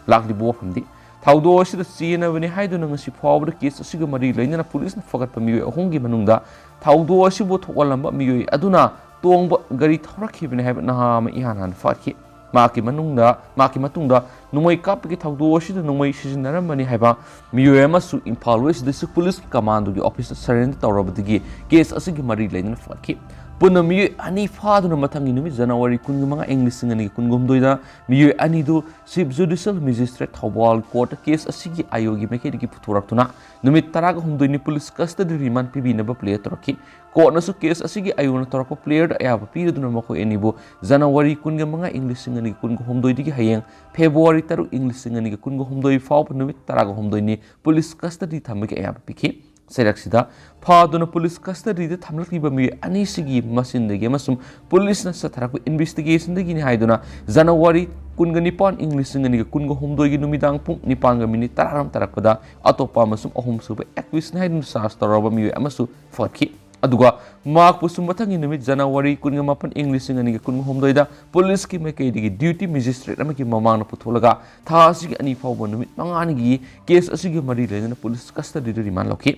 ꯂꯥꯛꯂꯤꯕ ꯋꯥꯐꯝꯗꯤ, ꯊꯧꯗꯣꯛ ꯑꯁꯤꯗ ꯆꯦꯟꯅꯕꯅꯤ ꯍꯥꯏꯗꯨꯅ ꯉꯁꯤ ꯐꯥꯎꯕꯗ case ꯑꯁꯤꯒ ꯃꯔꯤ ꯂꯩꯅꯅ police ꯅ ꯐꯒꯠꯄ ꯃꯤꯑꯣꯏ ꯑꯍꯨꯝꯒꯤ ꯃꯅꯨꯡꯗ ꯊꯧꯗꯣꯛ ꯑꯁꯤꯕꯨ ꯊꯣꯛꯍꯜꯂꯝꯕ ꯃꯤꯑꯣꯏ ꯑꯗꯨꯅ ꯇꯣꯡꯕ ꯒꯥꯔꯤ ꯊꯧꯔꯛꯈꯤꯕꯅꯤ ꯍꯥꯏꯕ ꯅꯍꯥ ꯑꯃ ꯏꯍꯥꯟ ꯍꯥꯟꯅ ꯐꯥꯈꯤ꯫ ꯃꯍꯥꯛꯀꯤ ꯃꯅꯨꯡꯗ, ꯃꯍꯥꯛꯀꯤ ꯃꯇꯨꯡꯗ ꯅꯣꯡꯃꯩ ꯀꯥꯞꯄꯒꯤ ꯊꯧꯗꯣꯛ ꯑꯁꯤꯗ ꯅꯣꯡꯃꯩ ꯁꯤꯖꯤꯟꯅꯔꯝꯕꯅꯤ ꯍꯥꯏꯕ ꯃꯤꯑꯣꯏ ꯑꯃꯁꯨ Imphal West District Police Commando ꯒꯤ office ꯇ surrender ꯇꯧꯔꯕꯗꯒꯤ case ꯑꯁꯤꯒꯤ ꯃꯔꯤ ꯂꯩꯅꯅ ꯐꯒꯠꯈꯤ꯫ ꯄꯨꯟꯅ ꯃꯤꯑꯣꯏ ꯑꯅꯤ ꯐꯥꯗꯨꯅ ꯃꯊꯪꯒꯤ ꯅꯨꯃꯤꯠ January ꯀꯨꯟꯃꯉꯥ, ꯏꯪ ꯂꯤꯁꯤꯡ ꯑꯅꯤꯒ ꯀꯨꯟꯍꯨꯝꯗꯣꯏꯗ ꯃꯤꯑꯣꯏ ꯑꯅꯤꯗꯨ Chief Judicial Magistrate Thoubal Court ꯇ case ꯑꯁꯤꯒꯤ ꯑꯥꯏꯑꯣꯒꯤ ꯃꯥꯏꯀꯩꯗꯒꯤ ꯄꯨꯊꯣꯔꯛꯇꯨꯅ ꯅꯨꯃꯤꯠ ꯇꯔꯥꯒ ꯍꯨꯝꯗꯣꯏꯅꯤ police custody remand ꯄꯤꯕꯤꯅꯕ plea ꯇꯧꯔꯛꯈꯤ꯫ Court ꯅꯁꯨ case ꯑꯁꯤꯒꯤ ꯑꯥꯏꯑꯣꯅ ꯇꯧꯔꯛꯄ plea ꯗ ꯑꯌꯥꯕ ꯄꯤꯔꯗꯨꯅ ꯃꯈꯣꯏ ꯑꯅꯤꯕꯨ January ꯀꯨꯟꯒ ꯃꯉꯥ, ꯏꯪ ꯂꯤꯁꯤꯡ ꯑꯅꯤꯒ ꯀꯨꯟꯒ ꯍꯨꯝꯗꯣꯏꯗꯒꯤ ꯍꯌꯦꯡ February ꯇꯔꯨꯛ, ꯏꯪ ꯂꯤꯁꯤꯡ ꯑꯅꯤꯒ ꯀꯨꯟꯒ ꯍꯨꯝꯗꯣꯏ ꯐꯥꯎꯕ ꯅꯨꯃꯤꯠ ꯇꯔꯥꯒ ꯍꯨꯝꯗꯣꯏꯅꯤ police custody ꯊꯝꯕꯒꯤ ꯑꯌꯥꯕ ꯄꯤꯈꯤ꯫ ꯆꯩꯔꯛꯁꯤꯗ ꯐꯥꯗꯨꯅ police custody ꯗ ꯊꯝꯂꯛꯂꯤꯕ ꯃꯤꯑꯣꯏ ꯑꯅꯤꯁꯤꯒꯤ ꯃꯆꯤꯟꯗꯒꯤ ꯑꯃꯁꯨꯡ police ꯅ ꯆꯠꯊꯔꯛꯄ investigation ꯗꯒꯤꯅꯤ ꯍꯥꯏꯗꯨꯅ January ꯀꯨꯟꯒ ꯅꯤꯄꯥꯟ, ꯏꯪ ꯂꯤꯁꯤꯡ ꯑꯅꯤꯒ ꯀꯨꯟꯒ ꯍꯨꯝꯗꯣꯏꯒꯤ ꯅꯨꯃꯤꯗꯥꯡ ꯄꯨꯡ ꯅꯤꯄꯥꯟꯒ minute ꯇꯔꯥꯔꯣꯝ ꯇꯥꯔꯛꯄꯗ ꯑꯇꯣꯞꯄ ꯑꯃꯁꯨꯡ ꯑꯍꯨꯝꯁꯨꯕ accused ꯅꯤ ꯍꯥꯏꯗꯨꯅ charge ꯇꯧꯔꯕ ꯃꯤꯑꯣꯏ ꯑꯃꯁꯨ ꯐꯒꯠꯈꯤ꯫ ꯑꯗꯨꯒ ꯃꯍꯥꯛꯄꯨꯁꯨ ꯃꯊꯪꯒꯤ ꯅꯨꯃꯤꯠ January ꯀꯨꯟꯒ ꯃꯥꯄꯟ, ꯏꯪ ꯂꯤꯁꯤꯡ ꯑꯅꯤꯒ ꯀꯨꯟꯒ ꯍꯨꯝꯗꯣꯏꯗ ꯄꯨꯂꯤꯁꯀꯤ ꯃꯥꯏꯀꯩꯗꯒꯤ duty magistrate ꯑꯃꯒꯤ ꯃꯃꯥꯡꯗ ꯄꯨꯊꯣꯛꯂꯒ ꯊꯥ ꯑꯁꯤꯒꯤ ꯑꯅꯤ ꯐꯥꯎꯕ ꯅꯨꯃꯤꯠ ꯃꯉꯥꯅꯤꯒꯤ case ꯑꯁꯤꯒ ꯃꯔꯤ ꯂꯩꯅꯅ ꯄꯨꯂꯤꯁ custodyꯗ remand ꯂꯧꯈꯤ꯫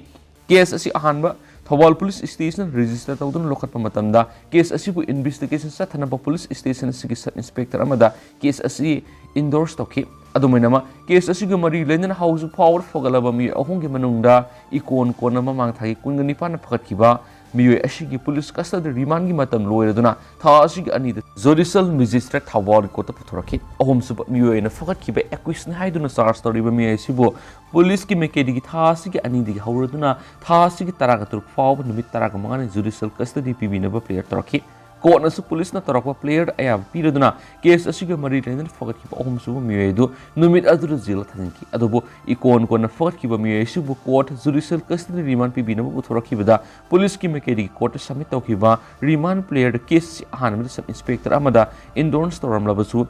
Case ꯑꯁꯤ ꯑꯍꯥꯟꯕ ꯊꯧꯕꯥꯜ ꯄꯨꯂꯤꯁ station register ꯇꯧꯗꯨꯅ ꯂꯧꯈꯠꯄ ꯃꯇꯝꯗ case ꯑꯁꯤꯕꯨ investigation ꯆꯠꯊꯅꯕ ꯄꯨꯂꯤꯁ station ꯑꯁꯤꯒꯤ sub inspector ꯑꯃꯗ case ꯑꯁꯤ endorse ꯇꯧꯈꯤ꯫ ꯑꯗꯨꯃꯥꯏꯅꯃꯛ case ꯑꯁꯤꯒ ꯃꯔꯤ ꯂꯩꯅꯅ ꯍꯧꯖꯤꯛ ꯐꯥꯎꯕꯗ ꯐꯒꯠꯂꯕ ꯃꯤꯑꯣꯏ ꯑꯍꯨꯝꯒꯤ ꯃꯅꯨꯡꯗ ꯏꯀꯣꯟ ꯀꯣꯟꯅ ꯃꯃꯥꯡ ꯊꯥꯒꯤ ꯀꯨꯟꯒ ꯅꯤꯄꯥꯟꯗ ꯐꯒꯠꯈꯤꯕ ꯃꯤꯑꯣꯏ ꯑꯁꯤꯒꯤ ꯄꯨꯂꯤꯁ custody remandꯒꯤ ꯃꯇꯝ ꯂꯣꯏꯔꯗꯨꯅ ꯊꯥ ꯑꯁꯤꯒꯤ ꯑꯅꯤꯗ judicial magistrate ꯊꯧꯕꯥꯜ courtꯇ ꯄꯨꯊꯣꯔꯛꯈꯤ꯫ ꯑꯍꯨꯝꯁꯨꯕ ꯃꯤꯑꯣꯏ ꯑꯣꯏꯅ ꯐꯒꯠꯈꯤꯕ accused ꯍꯥꯏꯗꯨꯅ charge ꯇꯧꯔꯤꯕ ꯃꯤꯑꯣꯏ ꯑꯁꯤꯕꯨ ꯄꯨꯂꯤꯁꯀꯤ ꯃꯥꯏꯀꯩꯗꯒꯤ ꯊꯥ ꯑꯁꯤꯒꯤ ꯑꯅꯤꯗꯒꯤ ꯍꯧꯔꯗꯨꯅ ꯊꯥ ꯑꯁꯤꯒꯤ ꯇꯔꯥꯒ ꯇꯔꯨꯛ ꯐꯥꯎꯕ ꯅꯨꯃꯤꯠ ꯇꯔꯥꯒ ꯃꯉꯥꯅꯤ judicial custody ꯄꯤꯕꯤꯅꯕ prayer ꯇꯧꯔꯛꯈꯤ꯫ Courtꯅꯁꯨ ꯄꯨꯂꯤꯁꯅ ꯇꯧꯔꯛꯄ prayerꯗ ꯑꯌꯥꯕ ꯄꯤꯔꯗꯨꯅ case ꯑꯁꯤꯒ ꯃꯔꯤ ꯂꯩꯅꯅ ꯐꯒꯠꯈꯤꯕ ꯑꯍꯨꯝꯁꯨꯕ ꯃꯤꯑꯣꯏ ꯑꯗꯨ ꯅꯨꯃꯤꯠ ꯑꯗꯨꯗ jailꯗ ꯊꯥꯖꯤꯟꯈꯤ꯫ ꯑꯗꯨꯕꯨ ꯏꯀꯣꯟ ꯀꯣꯟꯅ ꯐꯒꯠꯈꯤꯕ ꯃꯤꯑꯣꯏ ꯑꯁꯤꯕꯨ court judicial custody remand ꯄꯤꯕꯤꯅꯕ ꯄꯨꯊꯣꯔꯛꯈꯤꯕꯗ ꯄꯨꯂꯤꯁꯀꯤ ꯃꯥꯏꯀꯩꯗꯒꯤ courtꯇ submit ꯇꯧꯈꯤꯕ remand prayerꯗ case ꯑꯁꯤ ꯑꯍꯥꯟꯕꯗ sub inspector ꯑꯃꯗ endorse ꯇꯧꯔꯝꯂꯕꯁꯨ,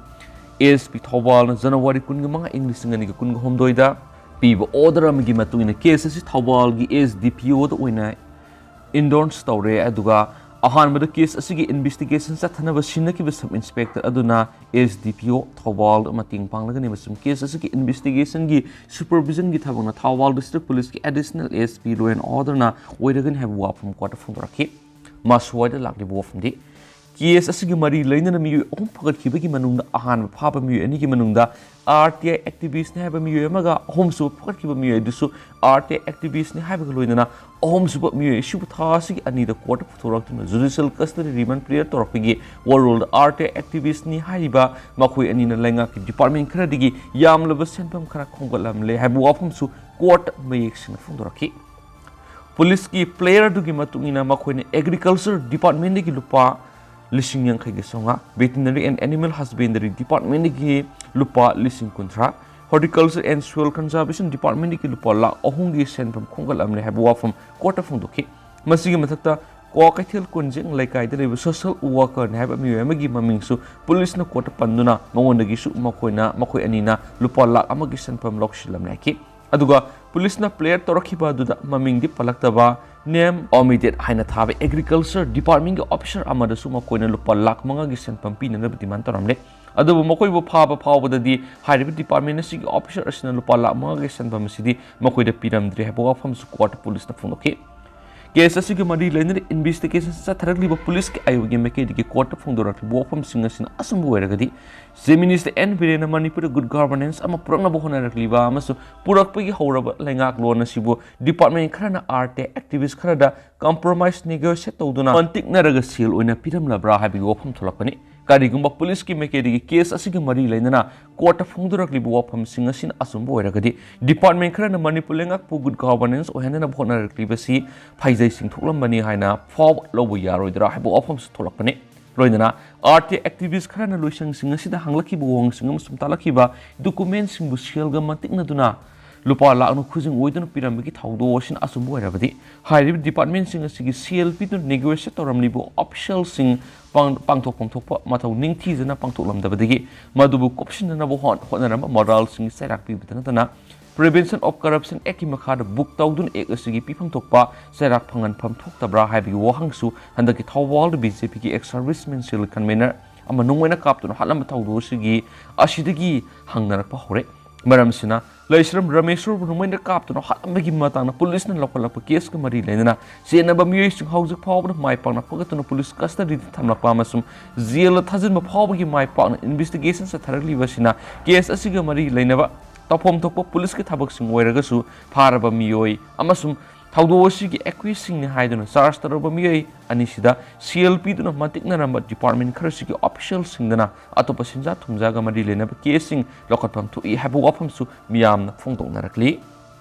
SP ꯊꯧꯕꯥꯜꯅ January ꯀꯨꯟꯒ ꯃꯉꯥ, ꯏꯪ ꯂꯤꯁꯤꯡ ꯑꯅꯤꯒ ꯀꯨꯟꯒ ꯍꯨꯝꯗꯣꯏꯗ ꯄꯤꯕ order ꯑꯃꯒꯤ ꯃꯇꯨꯡ ꯏꯟꯅ case ꯑꯁꯤ ꯊꯧꯕꯥꯜꯒꯤ SDPOꯗ ꯑꯣꯏꯅ endorse ꯇꯧꯔꯦ꯫ ꯑꯗꯨꯒ ꯑꯍꯥꯟꯕꯗ case ꯑꯁꯤꯒꯤ investigation ꯆꯠꯊꯅꯕ ꯁꯤꯟꯅꯈꯤꯕ sub inspector ꯑꯗꯨꯅ SDPO ꯊꯧꯕꯥꯜꯗ ꯃꯇꯦꯡ ꯄꯥꯡꯂꯒꯅꯤ, ꯑꯃꯁꯨꯡ case ꯑꯁꯤꯒꯤ investigationꯒꯤ supervisionꯒꯤ ꯊꯕꯛꯅ Thoubal district policeꯀꯤ additional SP law and orderꯅ ꯑꯣꯏꯔꯒꯅꯤ ꯍꯥꯏꯕ ꯋꯥꯐꯝ courtꯇ ꯐꯣꯡꯗꯣꯔꯛꯈꯤ꯫ ꯃꯁ꯭ꯋꯥꯏꯗ ꯂꯥꯛꯂꯤꯕ ꯋꯥꯐꯝꯗꯤ, case ꯑꯁꯤꯒ ꯃꯔꯤ ꯂꯩꯅꯅ ꯃꯤꯑꯣꯏ ꯑꯍꯨꯝ ꯐꯒꯠꯈꯤꯕꯒꯤ ꯃꯅꯨꯡꯗ ꯑꯍꯥꯟꯕ ꯐꯥꯕ ꯃꯤꯑꯣꯏ ꯑꯅꯤꯒꯤ ꯃꯅꯨꯡꯗ RTI activistꯅꯤ ꯍꯥꯏꯕ ꯃꯤꯑꯣꯏ ꯑꯃꯒ ꯑꯍꯨꯝꯁꯨꯕ ꯐꯒꯠꯈꯤꯕ ꯃꯤꯑꯣꯏ ꯑꯗꯨꯁꯨ RTI activistꯅꯤ ꯍꯥꯏꯕꯒ ꯂꯣꯏꯅꯅ ꯑꯍꯨꯝꯁꯨꯕ ꯃꯤꯑꯣꯏ ꯑꯁꯤꯕꯨ ꯊꯥ ꯑꯁꯤꯒꯤ ꯑꯅꯤꯗ courtꯇ ꯄꯨꯊꯣꯔꯛꯇꯨꯅ judicial custody remand prayer ꯇꯧꯔꯛꯄꯒꯤ ꯋꯥꯔꯣꯜꯗ RTI activistꯅꯤ ꯍꯥꯏꯔꯤꯕ ꯃꯈꯣꯏ ꯑꯅꯤꯅ ꯂꯩꯉꯥꯛꯀꯤ department ꯈꯔꯗꯒꯤ ꯌꯥꯝꯂꯕ ꯁꯦꯟꯐꯝ ꯈꯔ ꯈꯣꯝꯒꯠꯂꯝꯂꯦ ꯍꯥꯏꯕ ꯋꯥꯐꯝꯁꯨ courtꯇ ꯃꯌꯦꯛ ꯁꯦꯡꯅ ꯐꯣꯡꯗꯣꯔꯛꯈꯤ꯫ ꯄꯨꯂꯤꯁꯀꯤ prayer ꯑꯗꯨꯒꯤ ꯃꯇꯨꯡ ꯏꯟꯅ ꯃꯈꯣꯏꯅ agriculture departmentꯗꯒꯤ ꯂꯨꯄꯥ ꯂꯤꯁꯤꯡ ꯌꯥꯡꯈꯩꯒ ꯆꯥꯝꯃꯉꯥ, veterinary and animal husbandry departmentꯗꯒꯤ ꯂꯨꯄꯥ ꯂꯤꯁꯤꯡ ꯀꯨꯟꯊ꯭ꯔꯥ, horticulture and soil conservation departmentꯗꯒꯤ ꯂꯨꯄꯥ ꯂꯥꯈ ꯑꯍꯨꯝꯒꯤ ꯁꯦꯟꯐꯝ ꯈꯣꯝꯒꯠꯂꯝꯂꯦ ꯍꯥꯏꯕ ꯋꯥꯐꯝ courtꯇ ꯐꯣꯡꯗꯣꯛꯈꯤ꯫ ꯃꯁꯤꯒꯤ ꯃꯊꯛꯇ ꯀ꯭ꯋꯥꯀꯩꯊꯦꯜ ꯀꯣꯟꯖꯦꯡ ꯂꯩꯀꯥꯏꯗ ꯂꯩꯕ social workerꯅꯤ ꯍꯥꯏꯕ ꯃꯤꯑꯣꯏ ꯑꯃꯒꯤ ꯃꯃꯤꯡꯁꯨ ꯄꯨꯂꯤꯁꯅ courtꯇ ꯄꯟꯗꯨꯅ ꯃꯉꯣꯟꯗꯒꯤꯁꯨ ꯃꯈꯣꯏꯅ, ꯃꯈꯣꯏ ꯑꯅꯤꯅ ꯂꯨꯄꯥ ꯂꯥꯈ ꯑꯃꯒꯤ ꯁꯦꯟꯐꯝ ꯂꯧꯁꯤꯜꯂꯝꯂꯦ ꯍꯥꯏꯈꯤ꯫ ꯑꯗꯨꯒ ꯄꯨꯂꯤꯁꯅ prayer ꯇꯧꯔꯛꯈꯤꯕ ꯑꯗꯨꯗ ꯃꯃꯤꯡꯗꯤ ꯄꯜꯂꯛꯇꯕ ꯅꯦꯝ ꯑꯣꯃꯤꯗꯦꯠ ꯍꯥꯏꯅ ꯊꯥꯕ ꯑꯦꯒ꯭ꯔꯤꯀꯜꯆꯔ ꯗꯤꯄꯥꯔꯠꯃꯦꯟꯒꯤ ꯑꯣꯐꯤꯁꯔ ꯑꯃꯗꯁꯨ ꯃꯈꯣꯏꯅ ꯂꯨꯄꯥ ꯂꯥꯈ ꯃꯉꯥꯒꯤ ꯁꯦꯟꯐꯝ ꯄꯤꯅꯅꯕ ꯗꯤꯃꯥꯟ ꯇꯧꯔꯝꯂꯦ꯫ ꯑꯗꯨꯕꯨ ꯃꯈꯣꯏꯕꯨ ꯐꯥꯕ ꯐꯥꯎꯕꯗꯗꯤ ꯍꯥꯏꯔꯤꯕ ꯗꯤꯄꯥꯔꯠꯃꯦꯟ ꯑꯁꯤꯒꯤ ꯑꯣꯐꯤꯁꯔ ꯑꯁꯤꯅ ꯂꯨꯄꯥ ꯂꯥꯈ ꯃꯉꯥꯒꯤ ꯁꯦꯟꯐꯝ ꯑꯁꯤꯗꯤ ꯃꯈꯣꯏꯗ ꯄꯤꯔꯝꯗ꯭ꯔꯦ ꯍꯥꯏꯕ ꯋꯥꯐꯝꯁꯨ ꯀꯣꯔꯠꯇ ꯄꯨꯂꯤꯁꯅ ꯐꯣꯡꯗꯣꯛꯈꯤ꯫ ꯀꯦꯁ ꯑꯁꯤꯒ ꯃꯔꯤ ꯂꯩꯅꯅ ꯏꯟꯚꯦꯁꯇꯤꯒꯦꯁꯟ ꯆꯠꯊꯔꯛꯂꯤꯕ ꯄꯨꯂꯤꯁꯀꯤ ꯑꯌꯨꯒꯤ ꯃꯥꯏꯀꯩꯗꯒꯤ ꯀꯣꯔꯠꯇ ꯐꯣꯡꯗꯣꯔꯛꯂꯤꯕ ꯋꯥꯐꯝꯁꯤꯡ ꯑꯁꯤꯅ ꯑꯆꯨꯝꯕ ꯑꯣꯏꯔꯒꯗꯤ, ꯆꯤꯐ ꯃꯤꯅꯤꯁꯇꯔ ꯑꯦꯟ ꯕꯤꯔꯦꯟꯅ ꯃꯅꯤꯄꯨꯔꯗ ꯒꯨꯗ ꯒꯚꯔꯅꯦꯟꯁ ꯑꯃ ꯄꯨꯔꯛꯅꯕ ꯍꯣꯠꯅꯔꯛꯂꯤꯕ ꯑꯃꯁꯨꯡ ꯄꯨꯔꯛꯄꯒꯤ ꯍꯧꯔꯕ ꯂꯩꯉꯥꯛꯂꯣꯟ ꯑꯁꯤꯕꯨ ꯗꯤꯄꯥꯔꯠꯃꯦꯟ ꯈꯔꯅ ꯑꯥꯔ ꯇꯤ ꯑꯥꯏ ꯑꯦꯛꯇꯤꯚꯤꯁ ꯈꯔꯗ ꯀꯝꯄ꯭ꯔꯣꯃꯥꯏꯁ ꯅꯦꯒꯣꯁꯤꯌꯦꯠ ꯇꯧꯗꯨꯅ ꯃꯟꯇꯤꯛꯅꯔꯒ ꯁꯦꯜ ꯑꯣꯏꯅ ꯄꯤꯔꯝꯂꯕ꯭ꯔꯥ ꯍꯥꯏꯕꯒꯤ ꯋꯥꯐꯝ ꯊꯣꯛꯂꯛꯄꯅꯤ꯫ ꯀꯔꯤꯒꯨꯝꯕ ꯄꯨꯂꯤꯁꯀꯤ ꯃꯥꯏꯀꯩꯗꯒꯤ ꯀꯦꯁ ꯑꯁꯤꯒ ꯃꯔꯤ ꯂꯩꯅꯅ ꯀꯣꯔꯠꯇ ꯐꯣꯡꯗꯣꯔꯛꯂꯤꯕ ꯋꯥꯐꯝꯁꯤꯡ ꯑꯁꯤꯅ ꯑꯆꯨꯝꯕ ꯑꯣꯏꯔꯒꯗꯤ, ꯗꯤꯄꯥꯔꯠꯃꯦꯟ ꯈꯔꯅ ꯃꯅꯤꯄꯨꯔ ꯂꯩꯉꯥꯛꯄꯨ ꯒꯨꯗ ꯒꯚꯔꯅꯦꯟꯁ ꯑꯣꯏꯍꯟꯅꯅꯕ ꯍꯣꯠꯅꯔꯛꯂꯤꯕꯁꯤ ꯐꯩꯖꯩ ꯆꯤꯡꯊꯣꯛꯂꯝꯕꯅꯤ ꯍꯥꯏꯅ ꯐꯥꯎꯕ ꯂꯧꯕ ꯌꯥꯔꯣꯏꯗ꯭ꯔꯥ ꯍꯥꯏꯕ ꯋꯥꯐꯝꯁꯨ ꯊꯣꯛꯂꯛꯄꯅꯤ꯫ ꯂꯣꯏꯅꯅ ꯑꯥꯔ ꯇꯤ ꯑꯦꯛꯇꯤꯚꯤꯁ ꯈꯔꯅ ꯂꯣꯏꯁꯪꯁꯤꯡ ꯑꯁꯤꯗ ꯍꯪꯂꯛꯈꯤꯕ ꯋꯥꯍꯪꯁꯤꯡ ꯑꯃꯁꯨꯡ ꯇꯥꯛꯂꯛꯈꯤꯕ ꯗꯣꯀꯨꯃꯦꯟꯁꯤꯡꯕꯨ ꯁꯦꯜꯒ ꯃꯟꯇꯤꯛꯅꯗꯨꯅ ꯂꯨꯄꯥ ꯂꯥꯈꯅ ꯈꯨꯖꯤꯡ ꯑꯣꯏꯗꯨꯅ ꯄꯤꯔꯝꯕꯒꯤ ꯊꯧꯗꯣꯛ ꯑꯁꯤꯅ ꯑꯆꯨꯝꯕ ꯑꯣꯏꯔꯕꯗꯤ, ꯍꯥꯏꯔꯤꯕ ꯗꯤꯄꯥꯔꯠꯃꯦꯟꯁꯤꯡ ꯑꯁꯤꯒꯤ ꯁꯦꯜ ꯄꯤꯗꯨꯅ ꯅꯦꯒꯣꯁꯤꯌꯦꯠ ꯇꯧꯔꯝꯂꯤꯕ ꯑꯣꯐꯤꯁꯤꯌꯦꯜꯁꯤꯡ ꯄꯥꯡ-, ꯄꯥꯡꯊꯣꯛꯐꯝ ꯊꯣꯛꯄ ꯃꯊꯧ ꯅꯤꯡꯊꯤꯖꯅ ꯄꯥꯡꯊꯣꯛꯂꯝꯗꯕꯗꯒꯤ ꯃꯗꯨꯕꯨ ꯀꯨꯞꯁꯤꯟꯅꯅꯕ ꯍꯣꯠ-, ꯍꯣꯠꯅꯔꯝꯕ ꯃꯣꯔꯥꯜꯁꯤꯡꯒꯤ ꯆꯩꯔꯥꯛ ꯄꯤꯕꯇ ꯅꯠꯇꯅ, Prevention of Corruption Act ꯀꯤ ꯃꯈꯥꯗ ꯕꯨꯛ ꯇꯧꯗꯨꯅ ꯑꯦꯛ ꯑꯁꯤꯒꯤ ꯄꯤꯐꯝ ꯊꯣꯛꯄ ꯆꯩꯔꯥꯛ ꯐꯪꯍꯟꯐꯝ ꯊꯣꯛꯇꯕ꯭ꯔꯥ ꯍꯥꯏꯕꯒꯤ ꯋꯥꯍꯪꯁꯨ ꯍꯟꯗꯛꯀꯤ ꯊꯧꯕꯥꯜꯗ ꯕꯤ ꯖꯦ ꯄꯤꯒꯤ ꯑꯦꯛꯁ ꯁꯔꯚꯤꯁꯃꯦꯟ ꯁꯦꯜ ꯀꯟꯚꯦꯅꯔ ꯑꯃ ꯅꯨꯡ ꯑꯣꯏꯅ ꯀꯥꯞꯇꯨꯅ ꯍꯥꯠꯂꯝꯕ ꯊꯧꯗꯣꯛ ꯑꯁꯤꯒꯤ, ꯑꯁꯤꯗꯒꯤ ꯍꯪꯅꯔꯛꯄ ꯍꯧꯔꯦ꯫ ꯃꯔꯝꯁꯤꯅ, ꯂꯩꯁ꯭ꯔꯝ ꯔꯃꯦꯁꯣꯔꯕꯨ ꯅꯨꯡ ꯑꯣꯏꯅ ꯀꯥꯞꯇꯨꯅ ꯍꯥꯠꯂꯝꯕꯒꯤ ꯃꯇꯥꯡꯗ ꯄꯨꯂꯤꯁꯅ ꯂꯧꯈꯠꯂꯛꯄ ꯀꯦꯁꯀ ꯃꯔꯤ ꯂꯩꯅꯅ ꯆꯦꯟꯅꯕ ꯃꯤꯑꯣꯏꯁꯤꯡ ꯍꯧꯖꯤꯛ ꯐꯥꯎꯕꯗ ꯃꯥꯏ ꯄꯥꯛꯅ ꯐꯥꯒꯠꯇꯨꯅ ꯄꯨꯂꯤꯁ ꯀꯁꯇꯗꯤꯗ ꯊꯝꯂꯛꯄ ꯑꯃꯁꯨꯡ ꯖꯦꯜꯗ ꯊꯥꯖꯤꯟꯕ ꯐꯥꯎꯕꯒꯤ ꯃꯥꯏ ꯄꯥꯛꯅ ꯏꯟꯚꯦꯁꯇꯤꯒꯦꯁꯟ ꯆꯠꯊꯔꯛꯂꯤꯕ ꯑꯁꯤꯅ ꯀꯦꯁ ꯑꯁꯤꯒ ꯃꯔꯤ ꯂꯩꯅꯕ ꯇꯧꯐꯝ ꯊꯣꯛꯄ ꯄꯨꯂꯤꯁꯀꯤ ꯊꯕꯛꯁꯤꯡ ꯑꯣꯏꯔꯒꯁꯨ ꯐꯥꯔꯕ ꯃꯤꯑꯣꯏ ꯑꯃꯁꯨꯡ ꯊꯧꯗꯣꯛ ꯑꯁꯤꯒꯤ ꯑꯦꯀ꯭ꯌꯨꯁꯁꯤꯡꯅꯤ ꯍꯥꯏꯗꯨꯅ ꯆꯥꯔꯖ ꯇꯧꯔꯕ ꯃꯤꯑꯣꯏ ꯑꯅꯤꯁꯤꯗ ꯁꯦꯜ ꯄꯤꯗꯨꯅ ꯃꯟꯇꯤꯛꯅꯔꯝꯕ ꯗꯤꯄꯥꯔꯠꯃꯦꯟ ꯈꯔꯁꯤꯒꯤ ꯑꯣꯐꯤꯁꯤꯌꯦꯜꯁꯤꯡꯗꯅ ꯑꯇꯣꯞꯄ ꯁꯦꯟꯖꯥ ꯊꯨꯝꯖꯥꯒ ꯃꯔꯤ ꯂꯩꯅꯕ ꯀꯦꯁꯁꯤꯡ ꯂꯧꯈꯠꯐꯝ ꯊꯣꯛꯏ ꯍꯥꯏꯕ ꯋꯥꯐꯝꯁꯨ ꯃꯤꯌꯥꯝꯅ ꯐꯣꯡꯗꯣꯛꯅꯔꯛꯂꯤ꯫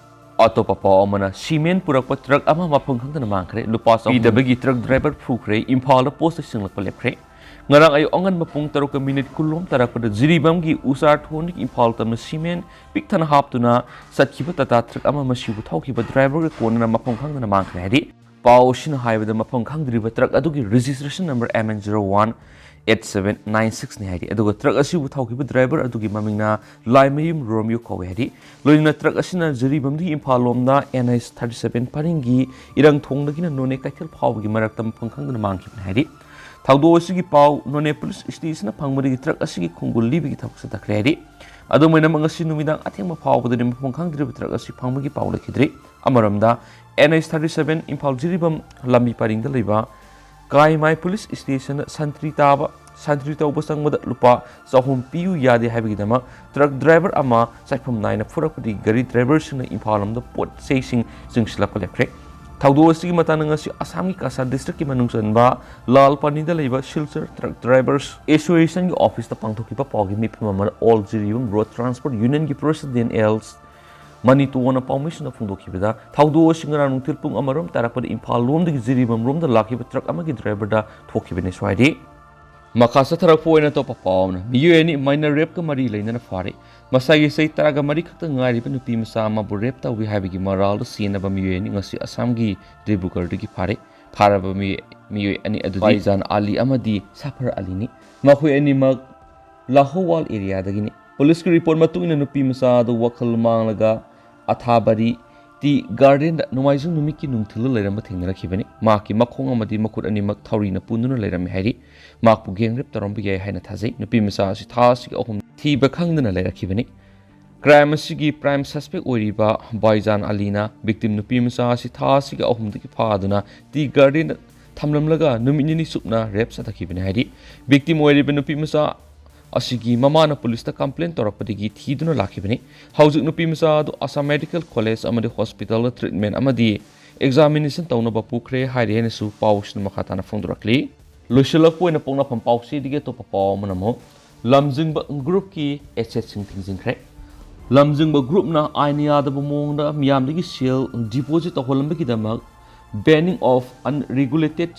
ꯑꯇꯣꯞꯄ ꯄꯥꯎ ꯑꯃꯅ, ꯁꯤꯃꯦꯟ ꯄꯨꯔꯛꯄ ꯇ꯭ꯔꯛ ꯑꯃ ꯃꯐꯝ ꯈꯪꯗꯅ ꯃꯥꯡꯈ꯭ꯔꯦ꯫ ꯂꯨꯄꯥ ꯆꯍꯨꯝ ꯄꯤꯗꯕꯒꯤ ꯇ꯭ꯔꯛ ꯗ꯭ꯔꯥꯏꯚꯔ ꯐꯨꯈ꯭ꯔꯦ꯫ ꯏꯝꯐꯥꯜꯗ ꯄꯣꯁꯇ ꯁꯤꯡꯂꯛꯄ ꯂꯦꯞꯈ꯭ꯔꯦ꯫ ꯉꯔꯥꯡ ꯑꯌꯨꯛ ꯑꯉꯟꯕ ꯄꯨꯡ ꯇꯔꯨꯛꯀ ꯃꯤꯅꯤꯠ ꯀꯨꯟꯂꯣꯝ ꯇꯥꯔꯛꯄꯗ ꯖꯤꯔꯤꯕꯥꯝꯒꯤ ꯎꯆꯥꯔ ꯊꯣꯡꯗꯒꯤ ꯏꯝꯐꯥꯜ ꯇꯝꯅ ꯁꯤꯃꯦꯟ ꯄꯤꯛ ꯊꯟꯅ ꯍꯥꯞꯇꯨꯅ ꯆꯠꯈꯤꯕ ꯇꯥꯇꯥ ꯇ꯭ꯔꯛ ꯑꯃ ꯃꯁꯤꯕꯨ ꯊꯧꯈꯤꯕ ꯗ꯭ꯔꯥꯏꯚꯔꯒ ꯀꯣꯟꯅꯅ ꯃꯐꯝ ꯈꯪꯗꯅ ꯃꯥꯡꯈ꯭ꯔꯦ ꯍꯥꯏꯔꯤ꯫ ꯄꯥꯎ ꯑꯁꯤꯅ ꯍꯥꯏꯕꯗ, ꯃꯐꯝ ꯈꯪꯗ꯭ꯔꯤꯕ ꯇ꯭ꯔꯛ ꯑꯗꯨꯒꯤ registration number M N zero one eight seven nine ꯁꯤꯛꯁꯅꯤ ꯍꯥꯏꯔꯤ꯫ ꯑꯗꯨꯒ ꯇ꯭ꯔꯛ ꯑꯁꯤꯕꯨ ꯊꯧꯈꯤꯕ ꯗ꯭ꯔꯥꯏꯚꯔ ꯑꯗꯨꯒꯤ ꯃꯃꯤꯡꯅ ꯂꯥꯏꯃꯌꯨꯝ ꯔꯣꯃꯤꯌꯣ ꯀꯧꯏ ꯍꯥꯏꯔꯤ꯫ ꯂꯣꯏꯅꯅ ꯇ꯭ꯔꯛ ꯑꯁꯤꯅ ꯖꯤꯔꯤꯕꯥꯝꯗꯒꯤ ꯏꯝꯐꯥꯜ ꯂꯣꯝꯗ ꯑꯦꯟ ꯑꯩꯆ ꯊꯥꯔꯇꯤ ꯁꯚꯦꯟ ꯄꯔꯤꯡꯒꯤ ꯏꯔꯪ ꯊꯣꯡꯗꯒꯤꯅ ꯅꯣꯅꯦ ꯀꯩꯊꯦꯜ ꯐꯥꯎꯕꯒꯤ ꯃꯔꯛꯇ ꯃꯐꯝ ꯈꯪꯗꯅ ꯃꯥꯡꯈꯤꯕꯅꯤ ꯍꯥꯏꯔꯤ꯫ ꯊꯧꯗꯣꯛ ꯑꯁꯤꯒꯤ ꯄꯥꯎ ꯅꯣꯅꯦ ꯄꯨꯂꯤꯁ ꯁ꯭ꯇꯦꯁꯟꯅ ꯐꯪꯕꯗꯒꯤ ꯇ꯭ꯔꯛ ꯑꯁꯤꯒꯤ ꯈꯣꯡꯒꯨꯜ ꯂꯤꯕꯒꯤ ꯊꯕꯛ ꯆꯠꯊꯈ꯭ꯔꯦ ꯍꯥꯏꯔꯤ꯫ ꯑꯗꯨꯝ ꯑꯣꯏꯅꯃꯛ, ꯉꯁꯤ ꯅꯨꯃꯤꯗꯥꯡ ꯑꯊꯦꯡꯕ ꯐꯥꯎꯕꯗꯗꯤ ꯃꯐꯝ ꯈꯪꯗ꯭ꯔꯤꯕ ꯇ꯭ꯔꯛ ꯑꯁꯤ ꯐꯪꯕꯒꯤ ꯄꯥꯎ ꯂꯩꯈꯤꯗ꯭ꯔꯤ꯫ ꯑꯃꯔꯣꯝꯗ, N H thirty seven Imphal Jiribam ꯂꯝꯕꯤ ꯄꯔꯤꯡꯗ ꯂꯩꯕ ꯀꯥꯏꯃꯥꯏ ꯄꯨꯂꯤꯁ ꯁ꯭ꯇꯦꯁꯟꯗ ꯁꯟꯇ꯭ꯔꯤ ꯇꯥꯕ, ꯁꯟꯇ꯭ꯔꯤ ꯇꯧꯕ ꯆꯪꯕꯗ ꯂꯨꯄꯥ ꯆꯍꯨꯝ ꯄꯤꯌꯨ ꯌꯥꯗꯦ ꯍꯥꯏꯕꯒꯤꯗꯃꯛ ꯇ꯭ꯔꯛ ꯗ꯭ꯔꯥꯏꯚꯔ ꯑꯃ ꯆꯠꯐꯝ ꯅꯥꯏꯅ ꯐꯨꯔꯛꯄꯗꯒꯤ ꯒꯥꯔꯤ ꯗ꯭ꯔꯥꯏꯚꯔꯁꯤꯡꯅ ꯏꯝꯐꯥꯜ ꯂꯣꯝꯗ ꯄꯣꯠ ꯆꯩꯁꯤꯡ ꯆꯤꯡꯁꯤꯜꯂꯛꯄ ꯂꯦꯞꯈ꯭ꯔꯦ꯫ ꯊꯧꯗꯣꯛ ꯑꯁꯤꯒꯤ ꯃꯇꯥꯡꯗ ꯉꯁꯤ ꯑꯁꯥꯝꯒꯤ ꯀꯁꯥꯔ ꯗꯤꯁꯇ꯭ꯔꯤꯛꯀꯤ ꯃꯅꯨꯡ ꯆꯟꯕ ꯂꯥꯜꯄꯥꯅꯤꯗ ꯂꯩꯕ ꯁꯤꯜꯆꯔ ꯇ꯭ꯔꯛ ꯗ꯭ꯔꯥꯏꯚꯔꯁ ꯑꯦꯁꯣꯁꯤꯌꯦꯁꯟꯒꯤ ꯑꯣꯐꯤꯁꯇ ꯄꯥꯡꯊꯣꯛꯈꯤꯕ ꯄꯥꯎꯒꯤ ꯃꯤꯐꯝ ꯑꯃꯗ ꯑꯣꯜ ꯖꯤꯔꯤꯕꯥꯝ ꯔꯣꯗ ꯇ꯭ꯔꯥꯟꯁꯄꯣꯔꯠ ꯌꯨꯅꯤꯌꯟꯒꯤ ꯄ꯭ꯔꯦꯁꯤꯗꯦꯟ ꯑꯦꯜ ꯃꯅꯤꯇꯣꯅ ꯄꯥꯎꯃꯤꯁꯤꯡꯗ ꯐꯣꯡꯗꯣꯛꯈꯤꯕꯗ, ꯊꯧꯗꯣꯛ ꯑꯁꯤ ꯉꯔꯥꯡ ꯅꯨꯡꯊꯤꯜ ꯄꯨꯡ ꯑꯃꯔꯣꯝ ꯇꯥꯔꯛꯄꯗ ꯏꯝꯐꯥꯜ ꯂꯣꯝꯗꯒꯤ ꯖꯤꯔꯤꯕꯥꯝ ꯔꯣꯝꯗ ꯂꯥꯛꯈꯤꯕ ꯇ꯭ꯔꯛ ꯑꯃꯒꯤ ꯗ꯭ꯔꯥꯏꯚꯔꯗ ꯊꯣꯛꯈꯤꯕꯅꯤ ꯍꯥꯏꯔꯤ꯫ ꯃꯈꯥ ꯆꯠꯊꯔꯛꯄ ꯑꯣꯏꯅ ꯑꯇꯣꯞꯄ ꯄꯥꯎ ꯑꯃꯅ, ꯃꯤꯑꯣꯏ ꯑꯅꯤ ꯃꯥꯏꯅꯔ ꯔꯦꯞꯀ ꯃꯔꯤ ꯂꯩꯅꯅ ꯐꯥꯔꯦ꯫ ꯃꯁꯥꯒꯤ ꯆꯍꯤ ꯇꯔꯥꯒ ꯃꯔꯤ ꯈꯛꯇ ꯉꯥꯏꯔꯤꯕ ꯅꯨꯄꯤ ꯃꯆꯥ ꯑꯃꯕꯨ ꯔꯦꯞ ꯇꯧꯏ ꯍꯥꯏꯕꯒꯤ ꯃꯔꯥꯜꯗ ꯆꯦꯟꯅꯕ ꯃꯤꯑꯣꯏ ꯑꯅꯤ ꯉꯁꯤ ꯑꯁꯥꯝꯒꯤ ꯗꯤꯕ꯭ꯔꯨꯒꯔꯗꯒꯤ ꯐꯥꯔꯦ꯫ ꯐꯥꯔꯕ ꯃꯤꯑꯣꯏ, ꯃꯤꯑꯣꯏ ꯑꯅꯤ ꯑꯗꯨꯗꯤ ꯕꯥꯏꯖꯥꯟ ꯑꯂꯤ ꯑꯃꯗꯤ ꯁꯥꯐꯔ ꯑꯂꯤꯅꯤ꯫ ꯃꯈꯣꯏ ꯑꯅꯤꯃꯛ ꯂꯥꯍꯣꯋꯥꯜ ꯑꯦꯔꯤꯌꯥꯗꯒꯤꯅꯤ꯫ ꯄꯨꯂꯤꯁꯀꯤ ꯔꯤꯄꯣꯔꯠ ꯃꯇꯨꯡ ꯏꯟꯅ ꯅꯨꯄꯤ ꯃꯆꯥ ꯑꯗꯨ ꯋꯥꯈꯜ ꯃꯥꯡꯂꯒ ꯑꯊꯥꯕꯥꯔꯤ ꯇꯤ ꯒꯥꯔꯗꯦꯟꯗ ꯅꯣꯡꯃꯥꯏꯖꯤꯡ ꯅꯨꯃꯤꯠꯀꯤ ꯅꯨꯡꯊꯤꯜꯗ ꯂꯩꯔꯝꯕ ꯊꯦꯡꯅꯔꯛꯈꯤꯕꯅꯤ꯫ ꯃꯍꯥꯛꯀꯤ ꯃꯈꯣꯡ ꯑꯃꯗꯤ ꯃꯈꯨꯠ ꯑꯅꯤꯃꯛ ꯊꯧꯔꯤꯅ ꯄꯨꯟꯗꯨꯅ ꯂꯩꯔꯝꯃꯤ ꯍꯥꯏꯔꯤ꯫ ꯃꯍꯥꯛꯄꯨ ꯒꯦꯡ ꯔꯦꯞ ꯇꯧꯔꯝꯕ ꯌꯥꯏ ꯍꯥꯏꯅ ꯊꯥꯖꯩ꯫ ꯅꯨꯄꯤ ꯃꯆꯥ ꯑꯁꯤ ꯊꯥ ꯑꯁꯤꯒꯤ ꯑꯍꯨꯝ ꯊꯤꯕ ꯈꯪꯗꯅ ꯂꯩꯔꯛꯈꯤꯕꯅꯤ꯫ ꯀ꯭ꯔꯥꯏꯝ ꯑꯁꯤꯒꯤ ꯄ꯭ꯔꯥꯏꯝ ꯁꯁꯄꯦꯛ ꯑꯣꯏꯔꯤꯕ ꯕꯥꯏꯖꯥꯟ ꯑꯂꯤꯅ ꯚꯤꯛꯇꯤꯝ ꯅꯨꯄꯤ ꯃꯆꯥ ꯑꯁꯤ ꯊꯥ ꯑꯁꯤꯒꯤ ꯑꯍꯨꯝꯗꯒꯤ ꯐꯥꯗꯨꯅ ꯇꯤ ꯒꯥꯔꯗꯦꯟꯗ ꯊꯝꯂꯝꯂꯒ ꯅꯨꯃꯤꯠ ꯅꯤꯅꯤ ꯆꯨꯞꯅ ꯔꯦꯞ ꯆꯠꯊꯈꯤꯕꯅꯤ ꯍꯥꯏꯔꯤ꯫ ꯚꯤꯛꯇꯤꯝ ꯑꯣꯏꯔꯤꯕ ꯅꯨꯄꯤ ꯃꯆꯥ ꯑꯁꯤꯒꯤ ꯃꯃꯥꯅ ꯄꯨꯂꯤꯁꯇ ꯀꯝꯄ꯭ꯂꯦꯟ ꯇꯧꯔꯛꯄꯗꯒꯤ ꯊꯤꯗꯨꯅ ꯂꯥꯛꯈꯤꯕꯅꯤ꯫ ꯍꯧꯖꯤꯛ ꯅꯨꯄꯤ ꯃꯆꯥ ꯑꯗꯨ ꯑꯁꯥꯝ ꯃꯦꯗꯤꯀꯦꯜ ꯀꯣꯂꯦꯖ ꯑꯃꯗꯤ ꯍꯣꯁꯄꯤꯇꯥꯜꯗ ꯇ꯭ꯔꯤꯠꯃꯦꯟ ꯑꯃꯗꯤ ꯑꯦꯛꯖꯥꯃꯤꯅꯦꯁꯟ ꯇꯧꯅꯕ ꯄꯨꯈ꯭ꯔꯦ ꯍꯥꯏꯔꯤ ꯍꯥꯏꯅꯁꯨ ꯄꯥꯎꯁꯤꯅ ꯃꯈꯥ ꯇꯥꯅ ꯐꯣꯡꯗꯣꯔꯛꯂꯤ꯫ ꯂꯣꯏꯁꯤꯜꯂꯛꯄ ꯑꯣꯏꯅ ꯄꯣꯛꯅꯐꯝ ꯄꯥꯎꯆꯦꯗꯒꯤ ꯑꯇꯣꯞꯄ ꯄꯥꯎ ꯑꯃꯅ ꯑꯃꯨꯛ ꯂꯝꯖꯤꯡꯕ ꯒ꯭ꯔꯨꯞꯀꯤ ꯑꯦꯁꯦꯠꯁꯤꯡ ꯊꯤꯡꯖꯤꯟꯈ꯭ꯔꯦ꯫ ꯂꯝꯖꯤꯡꯕ ꯒ꯭ꯔꯨꯞꯅ ꯑꯥꯏꯟ ꯌꯥꯗꯕ ꯃꯑꯣꯡꯗ ꯃꯤꯌꯥꯝꯗꯒꯤ ꯁꯦꯜ deposit ꯇꯧꯍꯜꯂꯝꯕꯒꯤꯗꯃꯛ Banning of Unregulated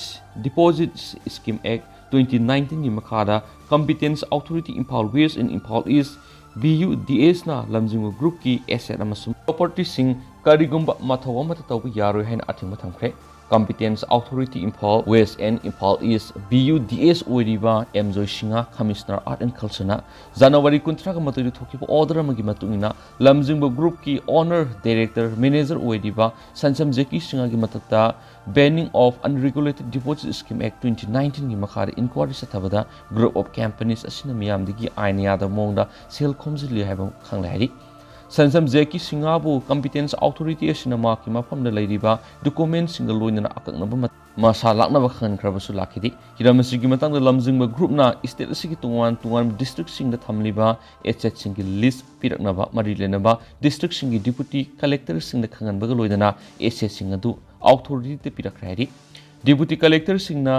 Deposits Scheme Act twenty nineteen ꯒꯤ ꯃꯈꯥꯗ Competent Authority Imphal West and Imphal East, B U D S ꯅ ꯂꯝꯖꯤꯡꯕ ꯒ꯭ꯔꯨꯞꯀꯤ ꯑꯦꯁꯦꯠ ꯑꯃꯁꯨꯡ ꯄ꯭ꯔꯣꯄꯔꯇꯤꯁꯤꯡ ꯀꯔꯤꯒꯨꯝꯕ ꯃꯊꯧ ꯑꯃꯠꯇ ꯇꯧꯕ ꯌꯥꯔꯣꯏ ꯍꯥꯏꯅ ꯑꯊꯤꯡꯕ ꯊꯝꯈ꯭ꯔꯦ꯫ Competent Authority Imphal West and Imphal East, B U D S, ꯑꯣꯏꯔꯤꯕ M ꯖꯣꯏꯁꯤꯡꯍ, Commissioner Art and Culture ꯅ January ꯀꯨꯟꯊ꯭ꯔꯥꯒ ꯃꯥꯊꯣꯏꯗ ꯊꯣꯛꯈꯤꯕ order ꯑꯃꯒꯤ ꯃꯇꯨꯡ ꯏꯟꯅ ꯂꯝꯖꯤꯡꯕ group ꯀꯤ owner, director, manager ꯑꯣꯏꯔꯤꯕ ꯁꯟꯁꯝ ꯖꯦꯀꯤ ꯁꯤꯡꯍꯒꯤ ꯃꯊꯛꯇ Banning of Unregulated Deposit Scheme Act twenty nineteen ꯒꯤ ꯃꯈꯥꯗ inquiry ꯆꯠꯊꯕꯗ group of companies ꯑꯁꯤꯅ ꯃꯤꯌꯥꯝꯗꯒꯤ ꯑꯥꯏꯟꯅ ꯌꯥꯗꯕ ꯃꯑꯣꯡꯗ ꯁꯦꯜ ꯈꯣꯝꯖꯤꯜꯂꯤ ꯍꯥꯏꯕ ꯈꯪꯂꯦ ꯍꯥꯏꯔꯤ꯫ ꯁꯟꯁꯝ ꯖꯦꯀꯤ ꯁꯤꯡꯍꯕꯨ competent authority ꯑꯁꯤꯅ ꯃꯍꯥꯛꯀꯤ ꯃꯐꯝꯗ ꯂꯩꯔꯤꯕ document ꯁꯤꯡꯒ ꯂꯣꯏꯅꯅ ꯑꯀꯛꯅꯕ ꯃ-, ꯃꯁꯥ ꯂꯥꯛꯅꯕ ꯈꯪꯍꯟꯈ꯭ꯔꯕꯁꯨ ꯂꯥꯛꯈꯤꯗꯦ꯫ ꯍꯤꯔꯝ ꯑꯁꯤꯒꯤ ꯃꯇꯥꯡꯗ ꯂꯝꯖꯤꯡꯕ group ꯅ state ꯑꯁꯤꯒꯤ ꯇꯣꯉꯥꯟ ꯇꯣꯉꯥꯟꯕ district ꯁꯤꯡꯗ ꯊꯝꯂꯤꯕ asset ꯁꯤꯡꯒꯤ list ꯄꯤꯔꯛꯅꯕ ꯃꯔꯤ ꯂꯩꯅꯕ district ꯁꯤꯡꯒꯤ deputy collector ꯁꯤꯡꯗ ꯈꯪꯍꯟꯕꯒ ꯂꯣꯏꯅꯅ asset ꯁꯤꯡ ꯑꯗꯨ authority ꯗ ꯄꯤꯔꯛꯈ꯭ꯔꯦ ꯍꯥꯏꯔꯤ꯫ Deputy collector ꯁꯤꯡꯅ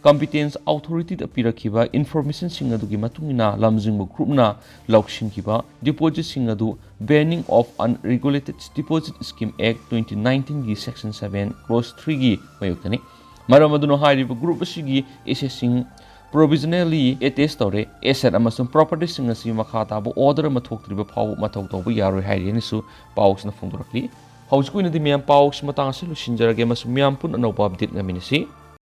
competent authority ꯗ ꯄꯤꯔꯛꯈꯤꯕ information ꯁꯤꯡ ꯑꯗꯨꯒꯤ ꯃꯇꯨꯡ ꯏꯟꯅ ꯂꯝꯖꯤꯡꯕ group ꯅ ꯂꯧꯁꯤꯟꯈꯤꯕ deposit ꯁꯤꯡ ꯑꯗꯨ Banning of Unregulated Deposit Scheme Act twenty nineteen ꯒꯤ section seven clause three ꯒꯤ ꯃꯥꯌꯣꯛꯇꯅꯤ꯫ ꯃꯔꯝ ꯑꯗꯨꯅ ꯍꯥꯏꯔꯤꯕ group ꯑꯁꯤꯒꯤ asset ꯁꯤꯡ provisionally attach ꯇꯧꯔꯦ꯫ Asset ꯑꯃꯁꯨꯡ property ꯁꯤꯡ ꯑꯁꯤ ꯃꯈꯥ ꯇꯥꯕ order ꯑꯃ ꯊꯣꯛꯇ꯭ꯔꯤꯕ ꯐꯥꯎꯕ ꯃꯊꯧ ꯇꯧꯕ ꯌꯥꯔꯣꯏ ꯍꯥꯏꯔꯤ ꯍꯥꯏꯅꯁꯨ ꯄꯥꯎꯁꯤꯅ ꯐꯣꯡꯗꯣꯔꯛꯂꯤ꯫ ꯍꯧꯖꯤꯛꯀꯤ ꯑꯣꯏꯅꯗꯤ ꯃꯌꯥꯝ ꯄꯥꯎꯁꯤ ꯃꯇꯥꯡ ꯑꯁꯤ ꯂꯣꯏꯁꯤꯟꯖꯔꯒꯦ ꯑꯃꯁꯨꯡ ꯃꯌꯥꯝ ꯄꯨꯟꯅ ꯑꯅꯧꯕ update ꯉꯥꯏꯃꯤꯟꯅꯁꯤ꯫